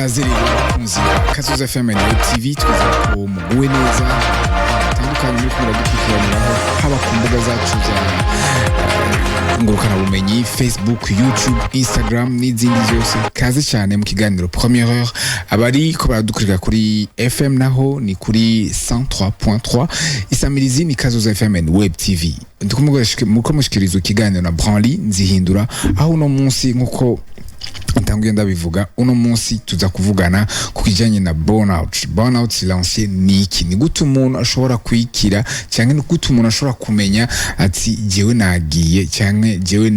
Kaze rero bakunzi ba Kazoza FM na TV, twizera ko muguwe neza hatandukanye muri muradukurikiranaho, haba ku mbuga zacu za ngurukanabumenyi, Facebook, YouTube, Instagram n'izindi zose. Kaze cyane mu kiganiro Première Heure. Abari ko baradukurikira kuri FM naho ni kuri 103.3, isamirizi ni Kazoza FM and Web TV. Muko mushikirizwa ikiganiro na Branly Nzihindura, aho uno munsi, nkuko ntanguye ndabivuga, uno munsi tuza kuvugana ku kijanye na burnout. Burnout silencieux ni iki? Ni gute umuntu ashobora kwikira, cyangwa ni gute umuntu ashobora kumenya ati jewe nagiye, cyangwa jewe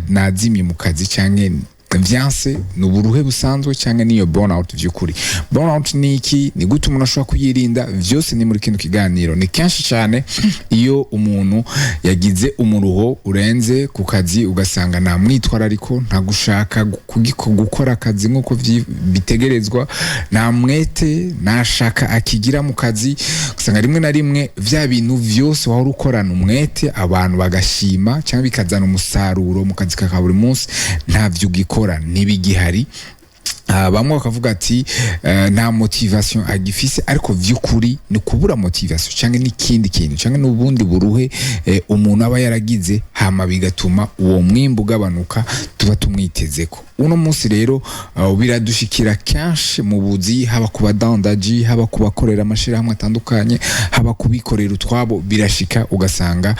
nazimye mu kazi, cyangwa vyanse, ni uburuhe busanzwe, cyangwa niyo burnout vy'ukuri? Burnout ni iki? Ni gute umuntu ashobora kuyirinda? Vyose ni muri kino kiganiro. Ni kenshi cyane iyo umuntu yagize umuruho urenze ku kazi, ugasanga nta mwitwarariko, nta gushaka gukora akazi nk'uko bitegerezwa, nta mwete, nta shaka akigira mu kazi. Usanga rimwe na rimwe vya bintu vyose wahora ukorana umwete, abantu bagashima, cyangwa bikazana umusaruro mu kazi ka buri munsi, ntavyo ugikora, ntibigihari. Bamwe bakavuga ati nta motivation agifise, ariko vy'ukuri ni kubura motivation, cyangwa n'ikindi kintu, cyangwa n'ubundi buruhe umuntu aba yaragize, hama bigatuma uwo mwimbu ugabanuka tuba tumwitezeko. Uno munsi rero biradushikira kenshi mu buzi, haba ku badandaji, haba ku bakorera amashirahamwe atandukanye, haba kubikorera utwabo. Birashika ugasanga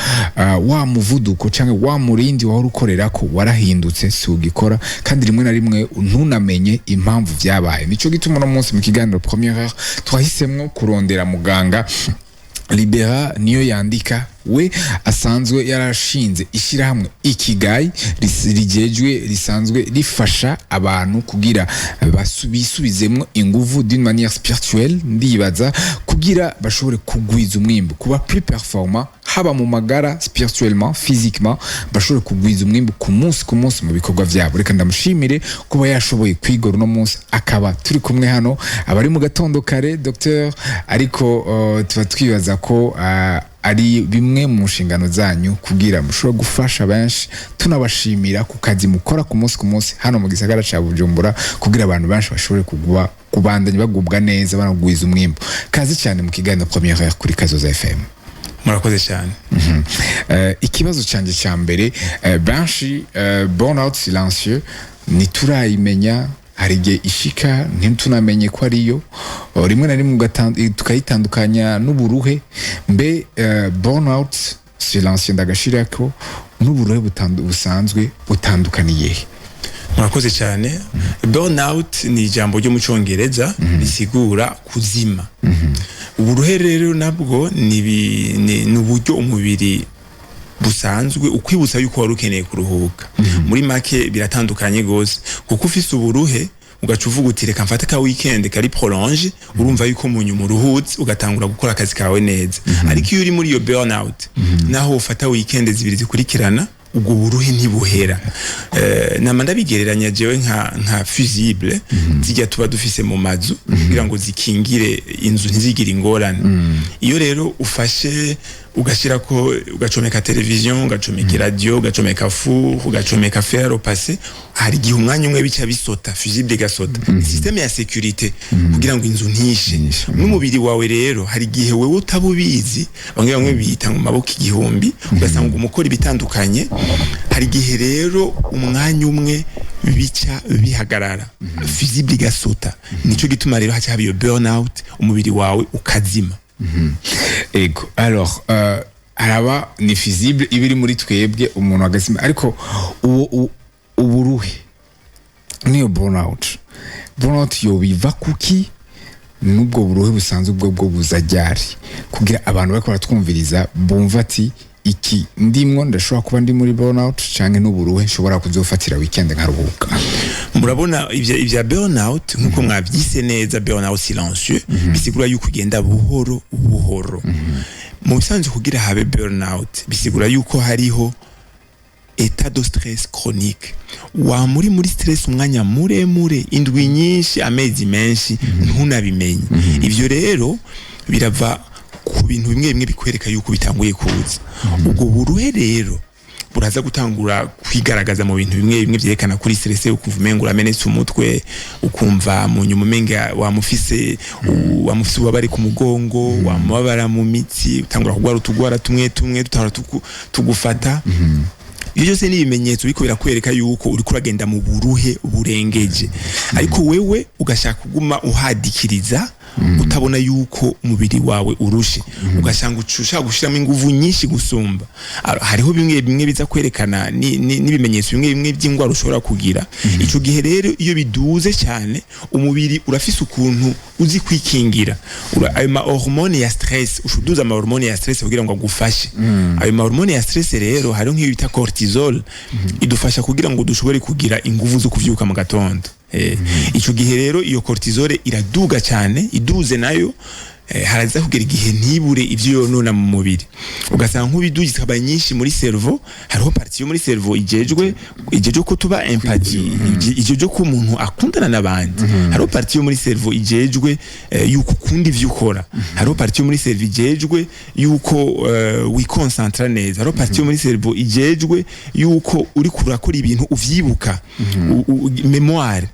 wa muvuduko cyangwa wa murindi wahora ukorerako warahindutse, si ugikora, kandi rimwe na rimwe ntunamenye impamvu vyabaye. Nico gituma uno munsi mu kiganiro Première Heure twahisemwo kurondera muganga Libera niyo yandika, we asanzwe yarashinze ishyirahamwe Ikigai rigejwe, risanzwe rifasha abantu kugira bisubizemwo inguvu d'une manière spirituelle, ndibaza, kugira bashobore kugwiza umwimbu, kuba plus performant, haba mu magara, spirituellement, physiquement, bashobore kugwiza umwimbu ku munsi ku munsi mu bikorwa vyabo. Reka ndamushimire kuba yashoboye kwigora uno munsi akaba turi kumwe hano. Abari mu gatondo kare, docteur, ariko tuba twibaza ko ari bimwe mu nshingano zanyu kugira mushobore gufasha benshi. Tunabashimira ku kazi mukora ku munsi ku munsi hano mu gisagara ca Bujumbura, kugira abantu benshi bashobore kugwa kubandanya bagubwa neza, banagwiza umwimbu. Kazi cyane mu kiganiro Première Heure kuri Kazoza FM. Murakoze cyane. Ikibazo cyanjye cya mbere, benshi burnout silencieux ntiturayimenya. Hari igihe ishika ntitunamenye ko ariyo. Rimwe na rimwe tukayitandukanya n'uburuhe. Mbe burnout silencieux, ndagashirako, n'uburuhe busanzwe butandukaniye he? Murakoze cyane. Burnout ni ijambo ryo mu Cyongereza risigura kuzima. Uburuhe rero nabwo ni uburyo umubiri busanzwe ukwibutsa yuko wari ukeneye kuruhuka. Muri make biratandukanye gose, kuko ufise uburuhe ugaca uvuga uti reka mfate ka weekend kari prolongé, urumva yuko mu nyuma uruhutse ugatangura gukora akazi kawe neza. Ariko iyo uri muri iyo burnout, naho ufata weekend zibiri zikurikirana, ubwo buruhe ntibuhera. Nama ndabigereranya jewe nka fusible zijya tuba dufise mu mazu kugira ngo zikingire inzu ntizigire ingorane. Iyo rero ufashe ugashirako, ugacomeka television, ugacomeka radio, ugacomeka four, ugacomeka fer à repasser, hari igihe umwanya umwe bica bisota, fusible igasota. Système ya sécurité kugira ngo inzu ntishe. Ntishe. N'umubiri wawe rero hari igihe wewe utaba ubizi, bamwe bamwe bita mu maboko igihumbi, ugasanga umukora ibitandukanye. Hari igihe rero umwanya umwe bica bihagarara, fusible igasota. Nico gituma rero haca haba iyo burnout, umubiri wawe ukazima. Ego, alors haraba ni fusible iba iri muri twebwe, umuntu agazima, ariko uwo uburuhe niyo burnout. Burnout yobiva kuki? N'ubwo buruhe busanzwe ubwo buza ryari, kugira abantu bariko baratwumviriza bumva ati iki ndimwo ndashobora kuba ndi muri burnout, canke n'uburuhe nshobora kuzofatira weekend nkaruhuka? Murabona ivya burnout, nkuko mwavyise neza, burnout silencieux bisigura yuko ugenda buhoro buhoro. Mu bisanzwe kugira habe burnout bisigura yuko hariho état de stress chronique, wa muri stress umwanya muremure, indwi nyinshi, amezi menshi, ntunabimenye. Ivyo rero birava ku bintu bimwe bimwe bikwereka yuko bitanguye kuza. Ubwo buruhe rero Buraza gutangura kwigaragaza mu bintu bimwe bimwe vyerekana kuri stress, ukumva umenga uramenetse umutwe, ukumva mu nyuma umenga wamufise ububabare ku mugongo, wamubabara mu mitsi, utangura kugwara utugwara tumwe tumwe dutangura tugufata. Ibyo byose ni ibimenyetso biriko birakwereka yuko uriko uragenda mu buruhe burengeje, ariko wewe ugashaka kuguma uhadikiriza, utabona yuko umubiri wawe urushe, ugasanga ushaka gushiramo inguvu nyinshi gusumba. Hariho bimwe bimwe biza kwerekana n'ibimenyetso bimwe bimwe by'indwara ushobora kugira. Ico gihe rero iyo biduze cyane, umubiri urafise ukuntu uzi kwikingira. Ayo ma hormone ya stress, ushuduza ama hormone ya stress kugira ngo agufashe. Ayo ma hormone ya stress rero, hariho nk'iyo bita cortisol, idufasha kugira ngo dushobore kugira inguvu zo kuvyuka mu gatondo. Ico gihe rero iyo cortisol iraduga cyane. Iduze nayo, haraza kugera igihe ntibure ivyo yonona mu mubiri, ugasanga nk'ubiduga ikaba nyinshi muri cerveau. Hariho partie yo muri cerveau ijejwe ko tuba empathie, ijejwe ko umuntu akundana n'abandi. Hariho partie yo muri cerveau ijejwe yuko ukunda ivyo ukora. Hariho partie yo muri cerveau ijejwe yuko wiconcentra neza. Hariho partie yo muri cerveau ijejwe yuko uri kurakora ibintu uvyibuka, mémoire.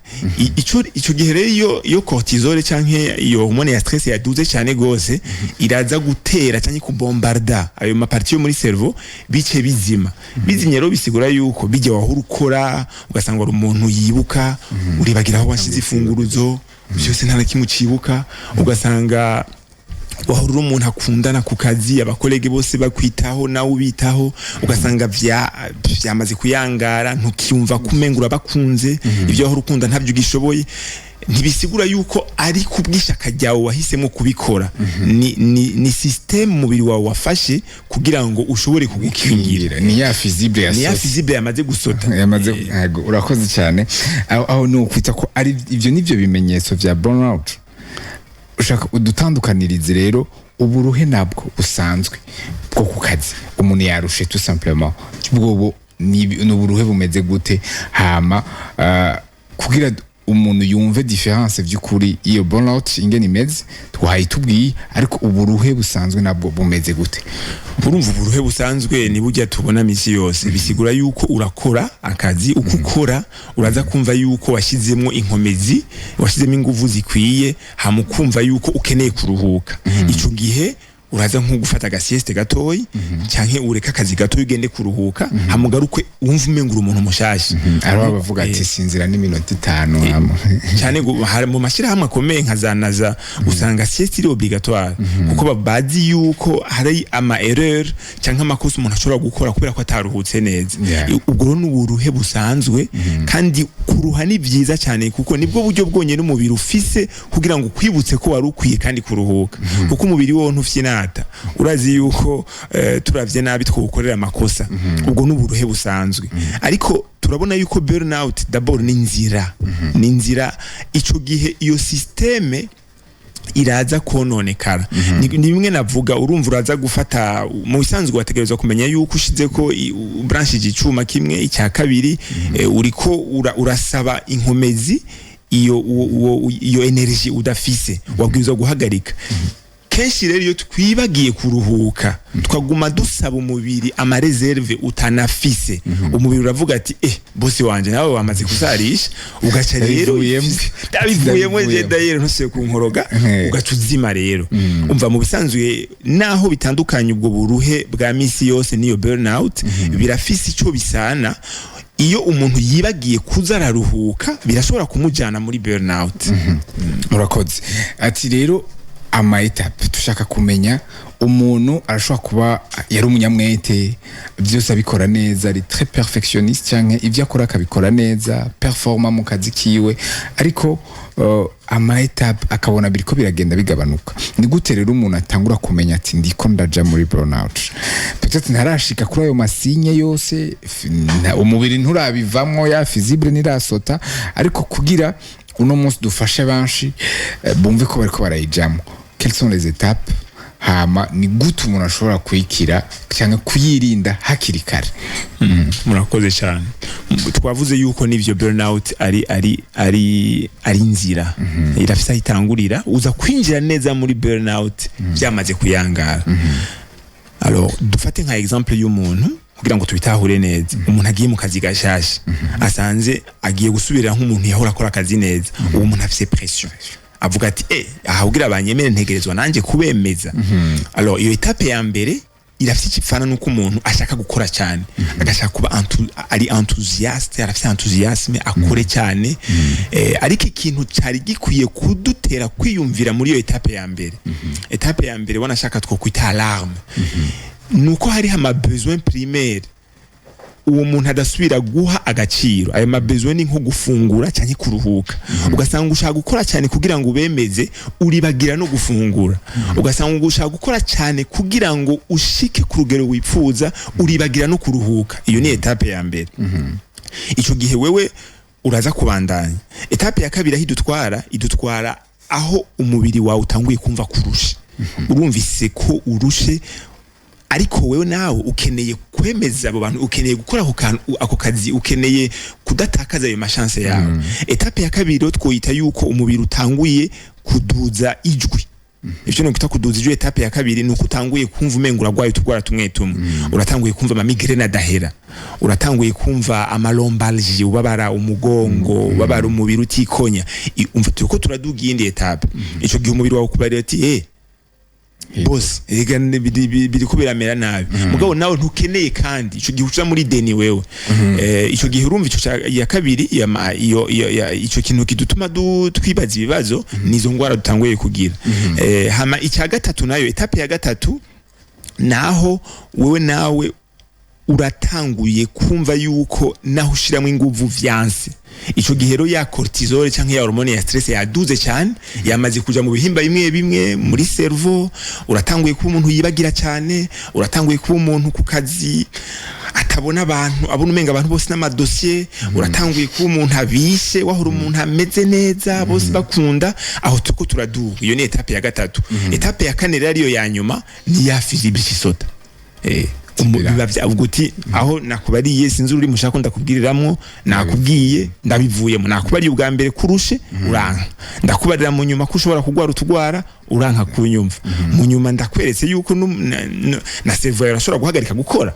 Ico gihe rero iyo cortisol canke iyo hormone ya stress yaduze cyane gose, iraza gutera canke kubombarda ayo ma parties yo muri cerveau, bice bizima. Bizimye rero bisigura yuko bijya wahora ukora, ugasanga wari umuntu yibuka, uribagira aho washize imfunguruzo, byose nta na kimwe ucibuka. Ugasanga wahora uri umuntu akundana ku kazi, aba collègues bose bakwitaho, nawe ubitaho, ugasanga vyamaze kuyangara, ntukiyumva kumenga urabakunze. Ibyo wahora ukunda ntabyo ugishoboye. Ntibisigura yuko ari kubw'ishyaka ryawe wahisemo kubikora, ni système umubiri wawe wafashe kugira ngo ushobore kugukingira. Ni ya fusible ya Ni ya sose. fusible yamaze gusota. Yamaze. Yego, urakoze cyane. Aho ni ukwita ko ari ibyo nibyo bimenyetso vya burnout. Ushaka udutandukanirize rero uburuhe nabwo busanzwe bwo ku kazi, umuntu yarushe tout simplement, bwobo ni uburuhe bumeze gute? Hama kugira umuntu yumve différence by'ukuri iyo burnout ingene imeze twayitubwiye, ariko uburuhe busanzwe nabwo bumeze gute? Urumva, uburuhe busanzwe ni burya tubona misi yose. Bisigura yuko urakora akazi, uko ukora uraza kumva yuko washyizemo inkomezi, washyizemo inguvu zikwiye, hama ukumva yuko ukeneye kuruhuka. Ico gihe uraza nko gufata aga sieste gatoyi, canke ureka akazi gatoyi ugende kuruhuka, hama ugaruke wumva umenga uri umuntu mushasha. Ariho bavuga ati sinzira n'iminota 5 hama. Cyane hari mu mashyirahamwe akomeye nka za NASA, usanga sieste iri obligatoire, kuko bazi yuko hari ama erreur cyangwa amakosa umuntu ashobora gukora kubera ko ataruhutse neza. Ubwo rero ni uburuhe busanzwe, kandi kuruha ni byiza cyane, kuko nibwo buryo bwonyine umubiri ufise kugira ngo ukwibutse ko wari ukwiye kandi kuruhuka, kuko umubiri wo ntufyinata, urazi yuko turavye nabi twukorera amakosa. Ubwo ni uburuhe busanzwe, ariko turabona yuko burnout d'abord ni inzira. Ico gihe iyo système iraza kononekara. Ni bimwe navuga, urumva, uraza gufata mu bisanzwe wategerezwa kumenya yuko ushize ko branchije icuma kimwe, icya kabiri, uriko urasaba inkomezi iyo énergie udafise, wabwirizwa guhagarika. Kenshi rero iyo twibagiye kuruhuka, twaguma dusaba umubiri ama réserves utanafise, umubiri uravuga ati: "Eh, bosi wanje nawe wamaze kusarisha." Ugaca rero Ndabivuyemo. Ndabivuyemo je. Ndabivuyemo. Dayero ntusuye kunkoroga. Ugaca uzima rero. Umva, mu bisanzwe naho bitandukanye, ubwo buruhe bwa misi yose niyo burnout birafise ico bisana. Iyo umuntu yibagiye kuza araruhuka, birashobora kumujana muri burnout. Murakoze. Ati rero ama étapes dushaka kumenya, umuntu arashobora kuba yari umunyamwete, byose abikora neza, ari très perfectionniste, canke ibyo akora akabikora neza, performant mu kazi kiwe, ariko ama étapes akabona biriko biragenda bigabanuka. Ni gute rero umuntu atangura kumenya ati ndiko ndaja muri burnout? Peut-être ntarashika kuri ayo ma signes yose, umubiri nturabivamwo, ya fusible ntirasota, ariko kugira uno munsi dufashe benshi bumve ko bariko barayijamo, quelles sont les étapes? Hama ni gute umuntu ashobora kuyikira cyangwa kuyirinda hakiri kare? Murakoze cyane. Twavuze yuko n'ivyo burnout ari inzira, irafise aho itangurira. Uza kwinjira neza muri burnout byamaze kuyangara. Alors dufate nka exemple y'umuntu Kugira ngo tubitahure neza, umuntu agiye mu kazi gashasha, asanze agiye gusubira nk'umuntu yahora akora akazi neza, uwo muntu afise pression, avuga ati: "Aha kugira banyemere ntegerezwa nanje kubemeza." Alors iyo étape ya mbere irafite ikipfana nuko umuntu ashaka gukora cyane, agashaka kuba ari enthousiaste, arafite enthousiasme, akore cyane. Ariko ikintu cyari gikwiye kudutera kwiyumvira muri iyo étape ya mbere, étape ya mbere wanashaka twokwita alarme, nuko hariho ama besoin primaire uwo muntu adasubira guha agaciro. Ayo ma besoin ni nko gufungura cyangwa kuruhuka. Ugasanga ushaka gukora cyane kugira ngo ubemeze, uribagira no gufungura. Ugasanga ushaka gukora cyane kugira ngo ushike ku rugero wipfuza, uribagira no kuruhuka. Iyo ni étape ya mbere. Ico gihe wewe uraza kubandanya. Étape ya kabiri aho idutwara aho umubiri wawe utanguye kumva kurusha. Urumvise ko urushe, ariko wewe nawe ukeneye kwemeza abo bantu, ukeneye gukora ako kantu, ako kazi, ukeneye kudatakaza ayo ma chance yawe. Étape ya kabiri rero twoyita yuko umubiri utanguye kuduza ijwi. Ivyo nokwita kuduza ijwi, étape ya kabiri, nuko utanguye kumva umenga uragwaye utugwara tumwe tumwe. Uratanguye kumva ama migraine adahera, uratanguye kumva ama lombalgie, ubabara umugongo, ubabara umubiri utikonya. Umva, turiko turaduga iyindi étape. Ico gihe umubiri wawe ukubarira ati: "Boss, erega biriko biramera nabi." Mugabo nawe ntukeneye, kandi ico gihe uca muri déni wewe. Ico gihe urumva ico ya kabiri iyo ico kintu kidutuma twibaza ibibazo nizo ngwara dutanguye kugira. Hama icya gatatu nayo, étape ya gatatu, naho wewe nawe uratanguye kumva yuko naho ushiramo inguvu vyanse. Ico gihe rero ya cortisol canke ya hormone ya stress yaduze cyane, yamaze kuja mu bihimba bimwe bimwe muri cerveau. Uratanguye kuba umuntu yibagira cyane, uratanguye kuba umuntu ku kazi atabona abantu, abona umenga abantu bose n'amadosiye. Uratanguye kuba umuntu abishe, wahora umuntu ameze neza, bose bakunda. Aho turiko turaduga, iyo ni étape ya gatatu. Étape ya kane rero, ariyo ya nyuma, ni ya fusible isota. Biba vyavuga uti: "Aho nakubariye, sinzi ururimi ushaka ko ndakubwiriramwo, nakubwiye ndabivuyemo. Nakubariye ubwa mbere kurushe, uranka. Ndakubarira mu nyuma ko ushobora kugwara utugwara, uranka kunyumva. Mu nyuma ndakweretse yuko na cerveau yawe urashobora guhagarika gukora,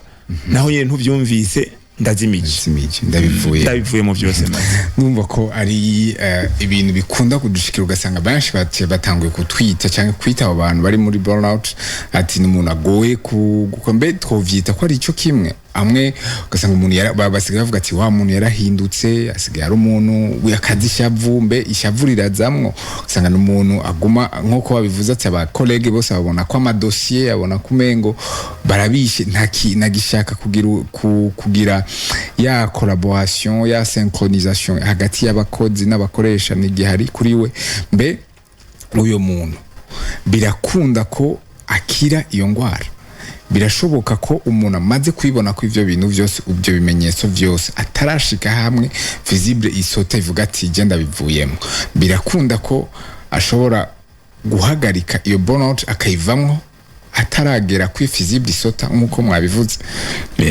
naho nyene ntuvyumvise, ndazimije." Simije, ndabivuye. Ndabivuyemo byose maze. Numva ko ari ibintu bikunda kudushikira, ugasanga benshi batanguye kutwita cyangwa kwita abo bantu bari muri burnout ati ni umuntu agoye ku mbe twovyita ko ari ico kimwe. Amwe ugasanga umuntu basigaye bavuga ati: "Wa muntu yarahindutse, asigaye ari umuntu w'akazi, ishavu." Mbe ishavu rirazamwo? Ugasanga ni umuntu aguma, nk'uko babivuze, ati aba collègues bose babona ko amadosiye, abona ko umengo barabishe, ntagishaka kugira kugira ya collaboration, ya synchronisation hagati y'abakozi n'abakoresha nigihari kuri we. Mbe uyo muntu birakunda ko akira iyo ngwara? Birashoboka ko umuntu amaze kwibona ko ivyo bintu vyose, ibyo bimenyetso vyose, atarashika hamwe fusible isota ivuga ati: "Je ndabivuyemo", birakunda ko ashobora guhagarika iyo burnout akayivamwo ataragera kuri fusible isota nk'uko mwabivuze?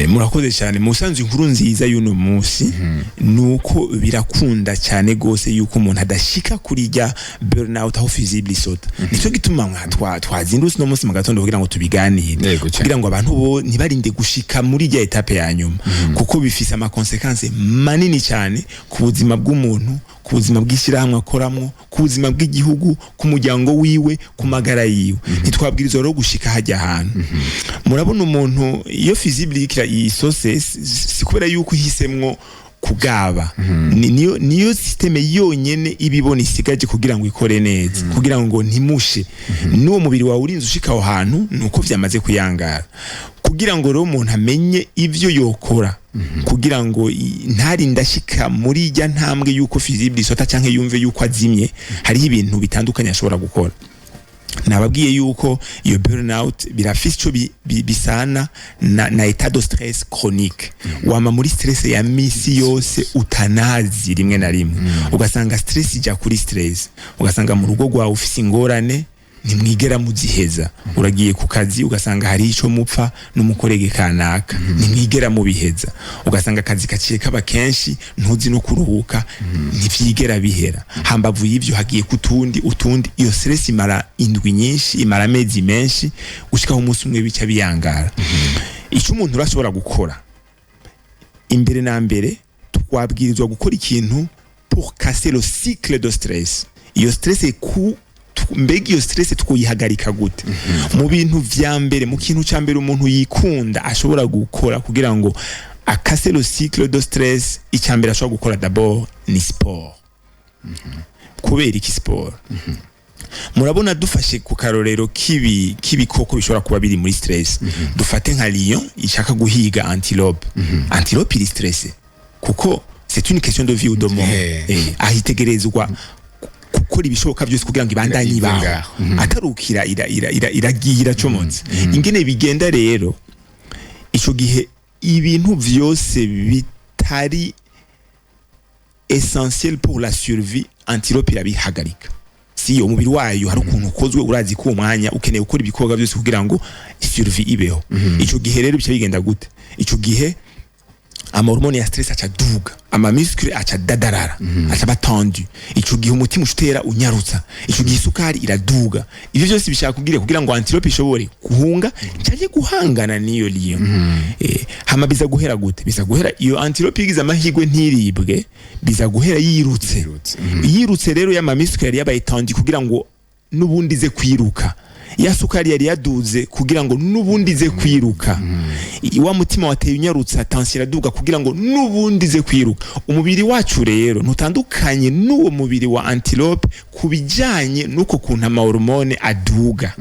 Murakoze cyane. Mu busanzwe inkuru nziza y'uno munsi nuko birakunda cyane gose yuko umuntu adashika kuri rya burnout aho fusible isota. Nico gituma mwa twazindutse uno munsi mu gatondo kugira ngo tubiganire, Yego cyane. kugira ngo abantu bo ntibarinde gushika muri rya étape ya nyuma, kuko bifise ama conséquences manini cyane ku buzima bw'umuntu, ku buzima bw'ishyirahamwe akoramwo, ku buzima bw'igihugu, ku muryango wiwe, ku magara yiwe. Ntitwabwirizwa rero gushika hajya ahantu. Murabona, umuntu iyo fusible irikira isose, si kubera yuko ihisemwo kugaba. Niyo système yonyene ibibona isigaje kugira ngo ikore neza, kugira ngo ntimushe. N'uwo mubiri wawe urinze ushika aho hantu, nuko vyamaze kuyangara. Kugira ngo rero umuntu amenye ivyo yokora kugira ngo ntarinde ashika muri ijya ntambwe yuko fusible isota canke yumve yuko azimye, hariho ibintu bitandukanye ashobora gukora. Nababwiye yuko iyo burnout birafise ico bisana na état de stress chronique. Wama muri stress ya misi yose utanazi. Rimwe na rimwe ugasanga stress ijya kuri stress, ugasanga mu rugo rwawe ufise ingorane ntimwigera muziheza, uragiye ku kazi ugasanga hari ico mupfa n'umu collègue kanaka, ntimwigera mubiheza, ugasanga akazi kaciye kaba kenshi, ntuzi no kuruhuka, ntivyigera bihera. Hambavu y'ivyo hagiye kutundi utundi. Iyo stress imara indwi nyinshi, imara amezi menshi, gushikaho umunsi umwe bica biyangara. Ico umuntu urashobora gukora Imbere na mbere twabwirizwa gukora ikintu pour casser le cycle de stress. Iyo stress ku mbega iyo stress twoyihagarika gute? Mu bintu vya mbere, mu kintu ca mbere umuntu yikunda ashobora gukora kugira ngo akase le cycle de stress, icya mbere ashobora gukora d'abord ni sport. Kubera iki sport? Murabona, dufashe ku karorero k'ibikoko bishobora kuba biri muri stress. Dufate nka lion ishaka guhiga antilope. Antilope iri stressée kuko c'est une question de vie ou de mort. Ahitegerezwa gukora ibishoboka byose kugira ngo ibandanye Ive ibaho. ngaho. Atarukira iragiye, iracomotse. Ingene bigenda rero, ico gihe ibintu vyose bitari essentiel pour la survie, antilope irabihagarika. Si umubiri wayo hari ukuntu ukozwe, urazi ko uwo mwanya ukeneye gukora ibikorwa byose kugira ngo survie ibeho. Ico gihe rero bica bigenda gute? Ico gihe amahormone ya stress aca aduga, ama muscle aca dadarara, aca aba tendu. Ico gihe umutima uca utera unyarutsa, ico gihe isukari iraduga. Ivyo byose bishaka kugira ngo antilope ishobore guhunga canke guhangana n'iyo lion. Hama biza guhera gute? Biza guhera iyo antilope igize amahirwe ntiribwe, biza guhera yirutse. Yirutse. Yirutse rero, y'ama muscle yari yabaye tendu kugira ngo n'ubundi ize kwiruka, ya sukari yari yaduze kugira ngo n'ubundi ize kwiruka, wa mutima wateye unyarutsa, tension iraduga kugira ngo n'ubundi ize kwiruka. Umubiri wacu rero ntutandukanye n'uwo mubiri wa antilope ku bijyanye n'uko kuntu amahormone aduga.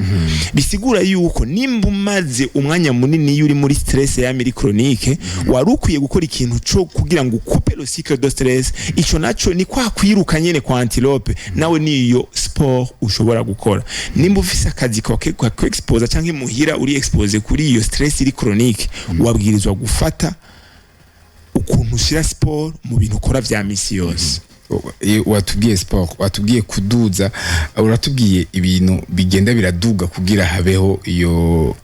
Bisigura yuko nimba umaze umwanya munini iyo uri muri stress ya miri chronique, wari ukwiye gukora ikintu cyo kugira ngo ukupe le cycle de stress. Ico naco ni kwa kwiruka nyene kwa antilope, nawe niyo sport ushobora gukora. Nimba ufise akazi ka exposa canke muhira uri exposé kuri iyo stress iri chronique, wabwirizwa gufata ukuntu ushira sport mu bintu ukora vya misi yose. Watubwiye sport, watubwiye kuduza, uratubwiye ibintu bigenda biraduga kugira habeho iyo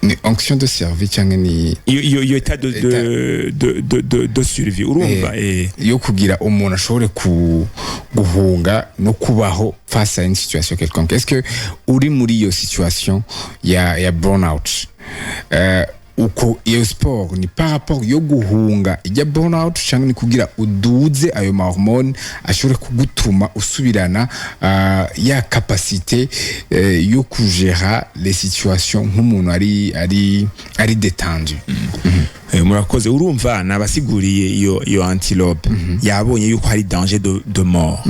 ni onction de survie cyangwa ni Iyo état de survie, urumva. Yo kugira umuntu ashobore guhunga no kubaho face à une situation quelconque. Est-ce que uri muri iyo situation ya burnout, uko iyo sport ni par rapport yo guhunga ijya burnout, cyangwa ni kugira uduze ayo mahormone ashobore kugutuma usubirana ya capacité yo kugera les situations nk'umuntu ari détendu? Murakoze. Urumva, nabasiguriye iyo antilope yabonye yuko hari danger de mort.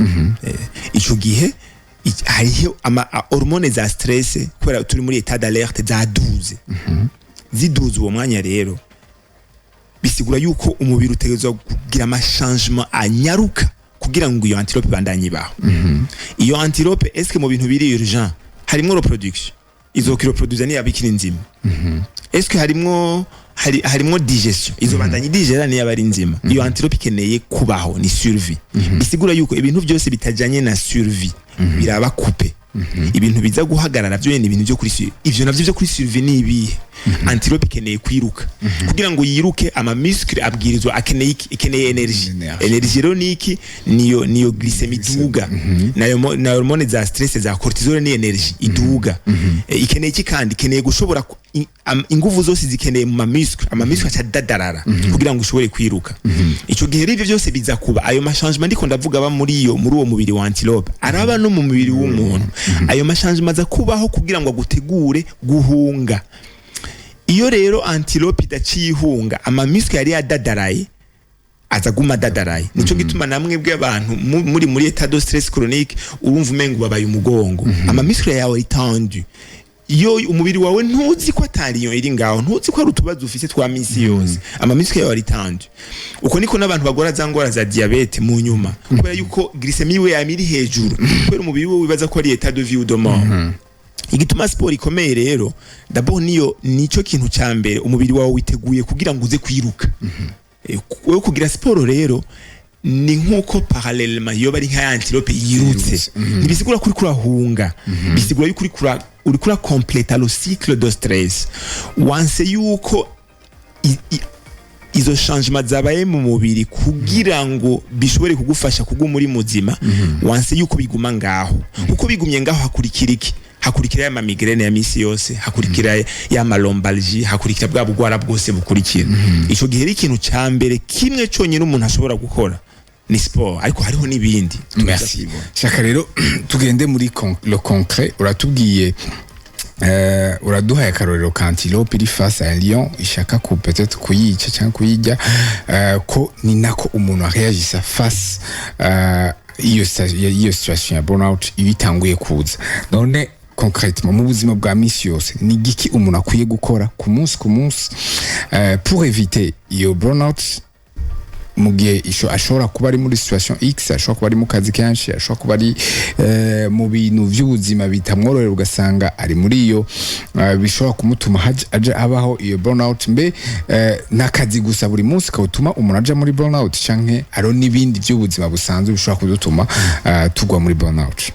Ico gihe hariho ama hormone za stress, kubera turi muri état d'alerte, zaduze. Ziduze uwo mwanya rero, bisigura yuko umubiri utegerezwa kugira ama changement anyaruka kugira ngo iyo antilope ibandanye ibaho. Iyo antilope, est-ce mu bintu biri urgent harimwo reproduction? Izokireproduza niyo ikiri nzima. Est-ce que harimwo digestion? Izobandanya idigera niyo ari nzima. Iyo antilope ikeneye kubaho, ni survie. Bisigura yuko ibintu byose bitajanye na survie biraba coupé. Ibintu biza guhagarara byo ni ibintu byo kuri survie. Ivyo navyo byo kuri survie ni ibihe? Antilope ikeneye kwiruka. Kugira ngo yiruke, ama muscle abwirizwa, akeneye iki? Ikeneye énergie. Énergie. Énergie rero ni iki? Niyo glycémie iduga, nayo hormone za stress za cortisol, ni énergie iduga. Ikeneye iki kandi? Ikeneye gushobora inguvu zose zikeneye mu ma muscle. Ama muscle aca dadarara kugira ngo ushobore kwiruka. Ico gihe rero ivyo byose biza kuba, ayo ma changement ndiko ndavuga aba muri uwo mubiri wa antilope, araba no mu mubiri w'umuntu. Ayo ma changement aza kubaho kugira ngo agutegure guhunga. Iyo rero antilope idaciye ihunga, ama muscle yari yadadaraye aza guma adadaraye. Nico gituma namwe bw'abantu muri état de stress chronique, urumva umengo babaye umugongo, ama muscle yawe ari tendu. Iyo umubiri wawe ntuzi ko atariyo iri ngaho, ntuzi ko ari utubazo ufise twa misi yose, ama muscle yawe ari tendu. Uko niko n'abantu bagora za ngwara za diabète mu nyuma, kubera yuko glycémie yiwe yama iri hejuru, kubera umubiri we wibaza ko ari état de vie ou de mort. Igituma siporo ikomeye rero, d'abord niyo nico kintu ca mbere umubiri wawe witeguye kugira ngo uze kwiruka. Wewe kugira siporo rero ni nkuko parallèlement yoba ari nka antilope yirutse. Ntibisigura ko uriko urahunga, bisigura yuko uriko urakompleta le cycle de stress. Wanse yuko izo changement zabaye mu mubiri kugira ngo bishobore kugufasha kuguma uri muzima, wanse yuko biguma ngaho, kuko bigumye ngaho hakurikira iki? Hakurikira ya ma migraine ya misi yose, hakurikira ya ma lombalgie, hakurikira bwa bugwara bwose bukurikira. Ico gihe rero, ikintu ca mbere kimwe conyine umuntu ashobora gukora ni sport, ariko hariho n'ibindi. Merci. Shaka rero tugende muri le concret. Uratubwiye, uraduhaye akarorero ka antilope iri face à un lion, ishaka ku peut-être kuyica cyangwa kuyirya, ko ni nako umuntu areagisa face iyo situation ya burnout iba itanguye kuza. None concrètement, mu buzima bwa misi yose, ni igiki umuntu akwiye gukora ku munsi ku munsi pour éviter iyo burnout, mu gihe ashobora kuba ari muri situation X, ashobora kuba ari mu kazi kenshi, ashobora kuba ari mu bintu by'ubuzima bitamworohera, ugasanga ari muri iyo bishobora kumutuma aja abaho iyo burnout? Mbe n'akazi gusa buri munsi kawutuma umuntu aja muri burnout, canke hariho n'ibindi by'ubuzima busanzwe bishobora kudutuma tugwa muri burnout?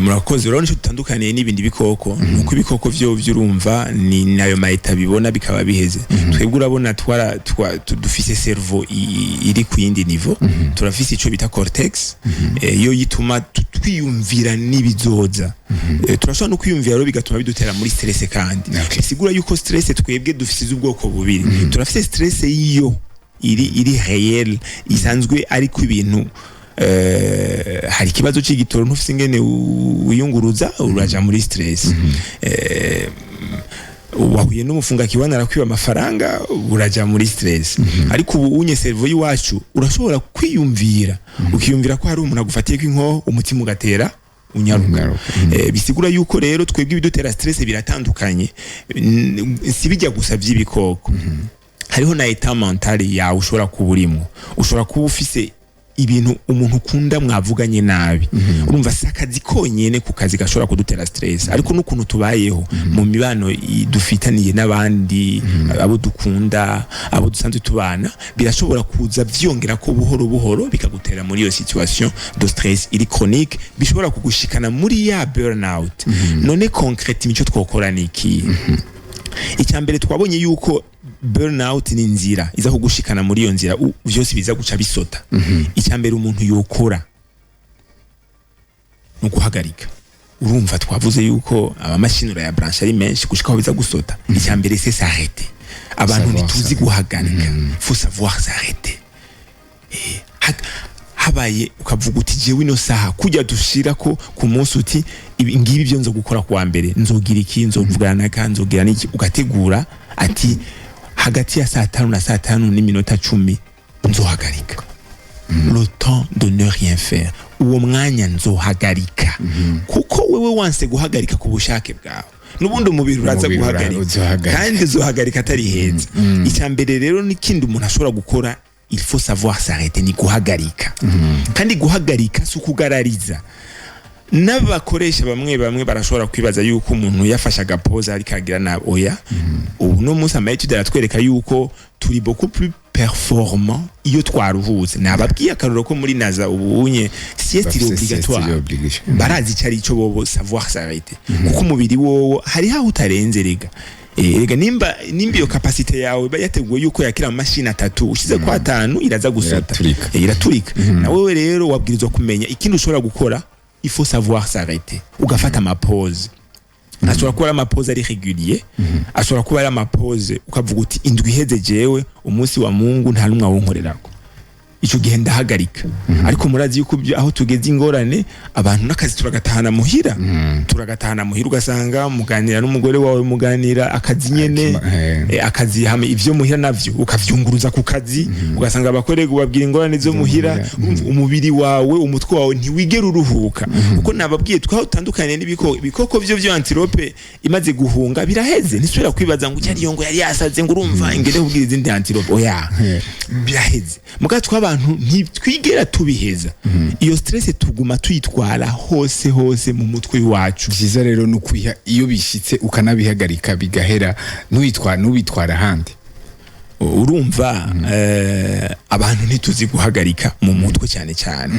Murakoze. Urabona, icyo dutandukaniye n'ibindi bikoko nuko ibikoko vyo vyurumva ni nayo ma états bibona bikaba biheze. Twebwe urabona twara dufise cerveau iri ku yindi niveau. Turafise ico bita cortex, yo yituma twiyumvira n'ibizoza. Turashobora no kwiyumvira rero bigatuma bidutera muri stress. Kandi bisigura yuko stress twebwe dufise ubwoko bubiri. Turafise stress iyo iri réel, isanzwe, ariko ibintu hari ikibazo c'igitoro, ntufise ingene wiyunguruza, uraja muri stress. Wahuye n'umufunga kiwana arakwiba amafaranga, uraja muri stress. Ariko ubu unye cerveau y'iwacu urashobora kwiyumvira, ukiyumvira ko hari umuntu agufatiye kw'inkoho, umutima ugatera unyaruka. Unyaruka. Bisigura yuko rero twebwe ibidutera stress biratandukanye. Si bijya gusa by'ibikoko. Hariho na état mental yawe ushobora kuba urimo. Ushobora kuba ufise ibintu, umuntu ukunda mwavuganye nabi. Urumva, si akazi konyene ku kazi gashobora kudutera stress, ariko n'ukuntu tubayeho mu mibano dufitaniye n'abandi, abo dukunda, abo dusanzwe tubana, birashobora kuza vyongera ko buhoro buhoro bikagutera muri iyo situation de stress iri chronique, bishobora kugushikana muri ya burnout. None concrètement, ico twokora ni iki? Icya mbere, twabonye yuko burnout ni inzira iza kugushikana muri iyo nzira, vyose biza guca bisota. Icya mbere umuntu yokora ni uguhagarika. Urumva, twavuze yuko amamashini uraya branche ari menshi gushika aho biza gusota. Icya mbere, c'est s'arrêter. Abantu Savoir ntituzi s'arrêter. guhagarika. Faut savoir s'arrêter. Habaye ukavuga uti: "Jewe ino saha", kujya dushira ko ku munsi uti: "Ibi ngibi byo nzo gukora kuwa mbere, nzogira iki, nzovugana naka, nzogira niki", ugategura ati: "Hagati ya saa 5 na saa 5:10 nzohagarika, le temps de ne rien faire. Uwo mwanya nzohagarika." Kuko wewe wanse guhagarika ku bushake bwawe, n'ubundi umubiri uraza Umubiri guhagarika. Uzohagarika. Kandi uzohagarika atari heza. Icya mbere rero n'ikindi umuntu ashobora gukora, il faut savoir s'arrêter, ni guhagarika. Kandi guhagarika si ukugarariza. N'abakoresha bamwe bamwe barashobora kwibaza yuko umuntu yafashe aga pause ariko agira nabi. Oya, ubu no munsi ama études aratwereka yuko turi beaucoup plus performant iyo twaruhutse. Nababwiye akarorero ko muri NASA ubu unye sieste iri Bafise sieste iri obligatoire. Obligation. Barazi icyo ari cyo bobo, savoir s'arrêter, kuko umubiri wowo hari aho utarenze. Rega rega nimba iyo capacité yawe iba yateguwe yuko yakira amamashini atatu, ushize kwa atanu iraza gusota. Iraturika. Iraturika. Na wewe rero wabwirizwa kumenya ikindi ushobora gukora, il faut savoir s'arrêter, ugafata ama pause. Ashobora kuba ari ama pause ari régulier, ashobora kuba ari ama pause ukavuga uti: "Indwi iheze jewe umunsi wa Mungu nta numwe awunkorerako, ico gihe ndahagarika." Ariko murazi yuko aho tugeze ingorane, abantu n'akazi turagatahana muhira, turagatahana muhira, ugasanga muganira n'umugore wawe, muganira akazi nyene. Akazi hame ivyo muhira navyo ukavyunguruza ku kazi, ugasanga abakorega ubabwira ingorane zo muhira. Urumva, umubiri wawe, umutwe wawe ntiwigera uruhuka. Kuko nababwiye twaho utandukanye n'ibikoko, ibikoko vyo antilope imaze guhunga biraheze, ntisubira kwibaza ngo cyari ngo yari yasaze, ngo urumva ingere kubwira izindi antilope. Oya, biraheze. Muga tw'abantu ntitwigera tubiheza. Iyo stress tuguma tuyitwara hose hose mu mutwe wacu. Byiza rero ni ukwiha iyo bishitse ukanabihagarika bigahera, ntuyitwara ntubitwara ahandi. Urumva, abantu ntituzi guhagarika mu mutwe cyane cyane.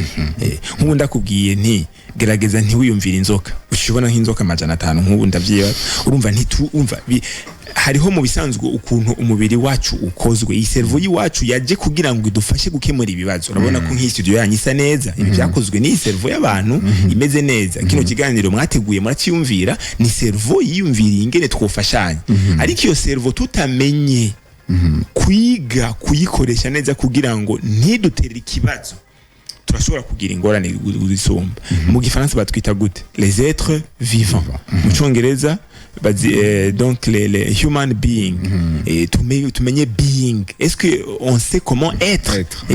Nk'ubu ndakubwiye nti: "Gerageza ntiwiyumvire inzoka", ushobona nk'inzoka 500. Nk'ubu ndavyiba. Urumva, ntitu umva Hariho mu bisanzwe ukuntu umubiri wacu ukozwe. Iyi cerveau y'iwacu yaje kugira ngo idufashe gukemura ibibazo. Urabona ko nk'iyi studio yanyu isa neza, ibi byakozwe n'iyi cerveau y'abantu imeze neza. Kino kiganiro mwateguye muracyiyumvira, ni cerveau yiyumviriye ingene twofashanya. Ariko iyo cerveau tutamenye kwiga kuyikoresha neza kugira ngo ntidutere ikibazo, turashobora kugira ingorane zisumba. Mu Gifaransa batwita gute? Les êtres vivants. Mu Cyongereza bazi donc les human being. Tumenye being, est-ce que on sait comment être? Être.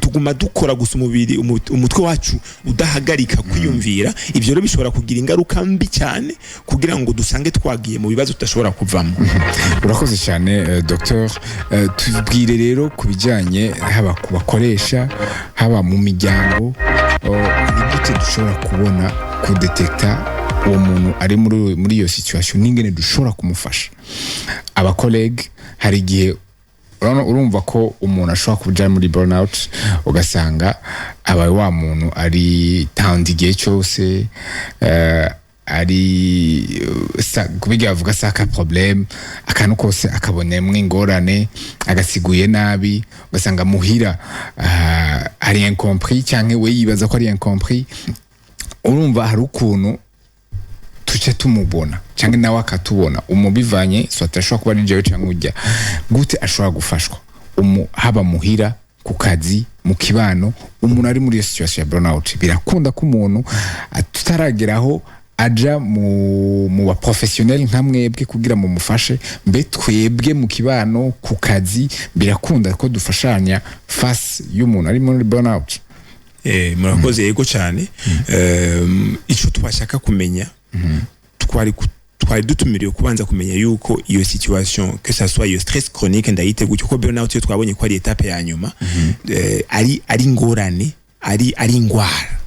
Tuguma dukora gusa, umubiri umutwe wacu udahagarika kwiyumvira. Ivyo rero bishobora kugira ingaruka mbi cyane kugira ngo dusange twagiye mu bibazo tudashobora kuvamo. Urakoze cyane, docteur. Tubwire rero ku bijyanye, haba ku bakoresha, haba mu miryango, ni gute dushobora kubona, kudetekta uwo muntu ari muri iyo situation n'ingene dushobora kumufasha? Aba collègues, hari igihe urumva ko umuntu ashobora kuja muri burnout, ugasanga abaye wa muntu ari tandi igihe cyose, ari kubiga bavuga sac à problème, akantu kose akabonemo ingorane, agasiguye nabi, ugasanga muhira ari incompris cyangwa we yibaza ko ari incompris. Urumva hari ukuntu tuce tumubona cyangwa nawe akatubona umubivanye, soit ashobora kuba ari jewe cyangwa ujya gute ashobora gufashwa haba muhira, ku kazi, mu kibano, umuntu ari muri iyo situation ya burnout? Birakunda ko umuntu tutarageraho aja mu ba professionnel nka mwebwe kugira mumufashe, mbe twebwe mu kibano, ku kazi, birakunda ko dufashanya face y'umuntu ari muri burnout? Murakoze, yego cyane. Ico twashaka kumenya, twari dutumiriwe kubanza kumenya yuko iyo situation, que ça soit iyo stress chronique, ndayite gutyo ko burnout yo twabonye ko ari étape ya nyuma, ari ingorane, ari ingwara.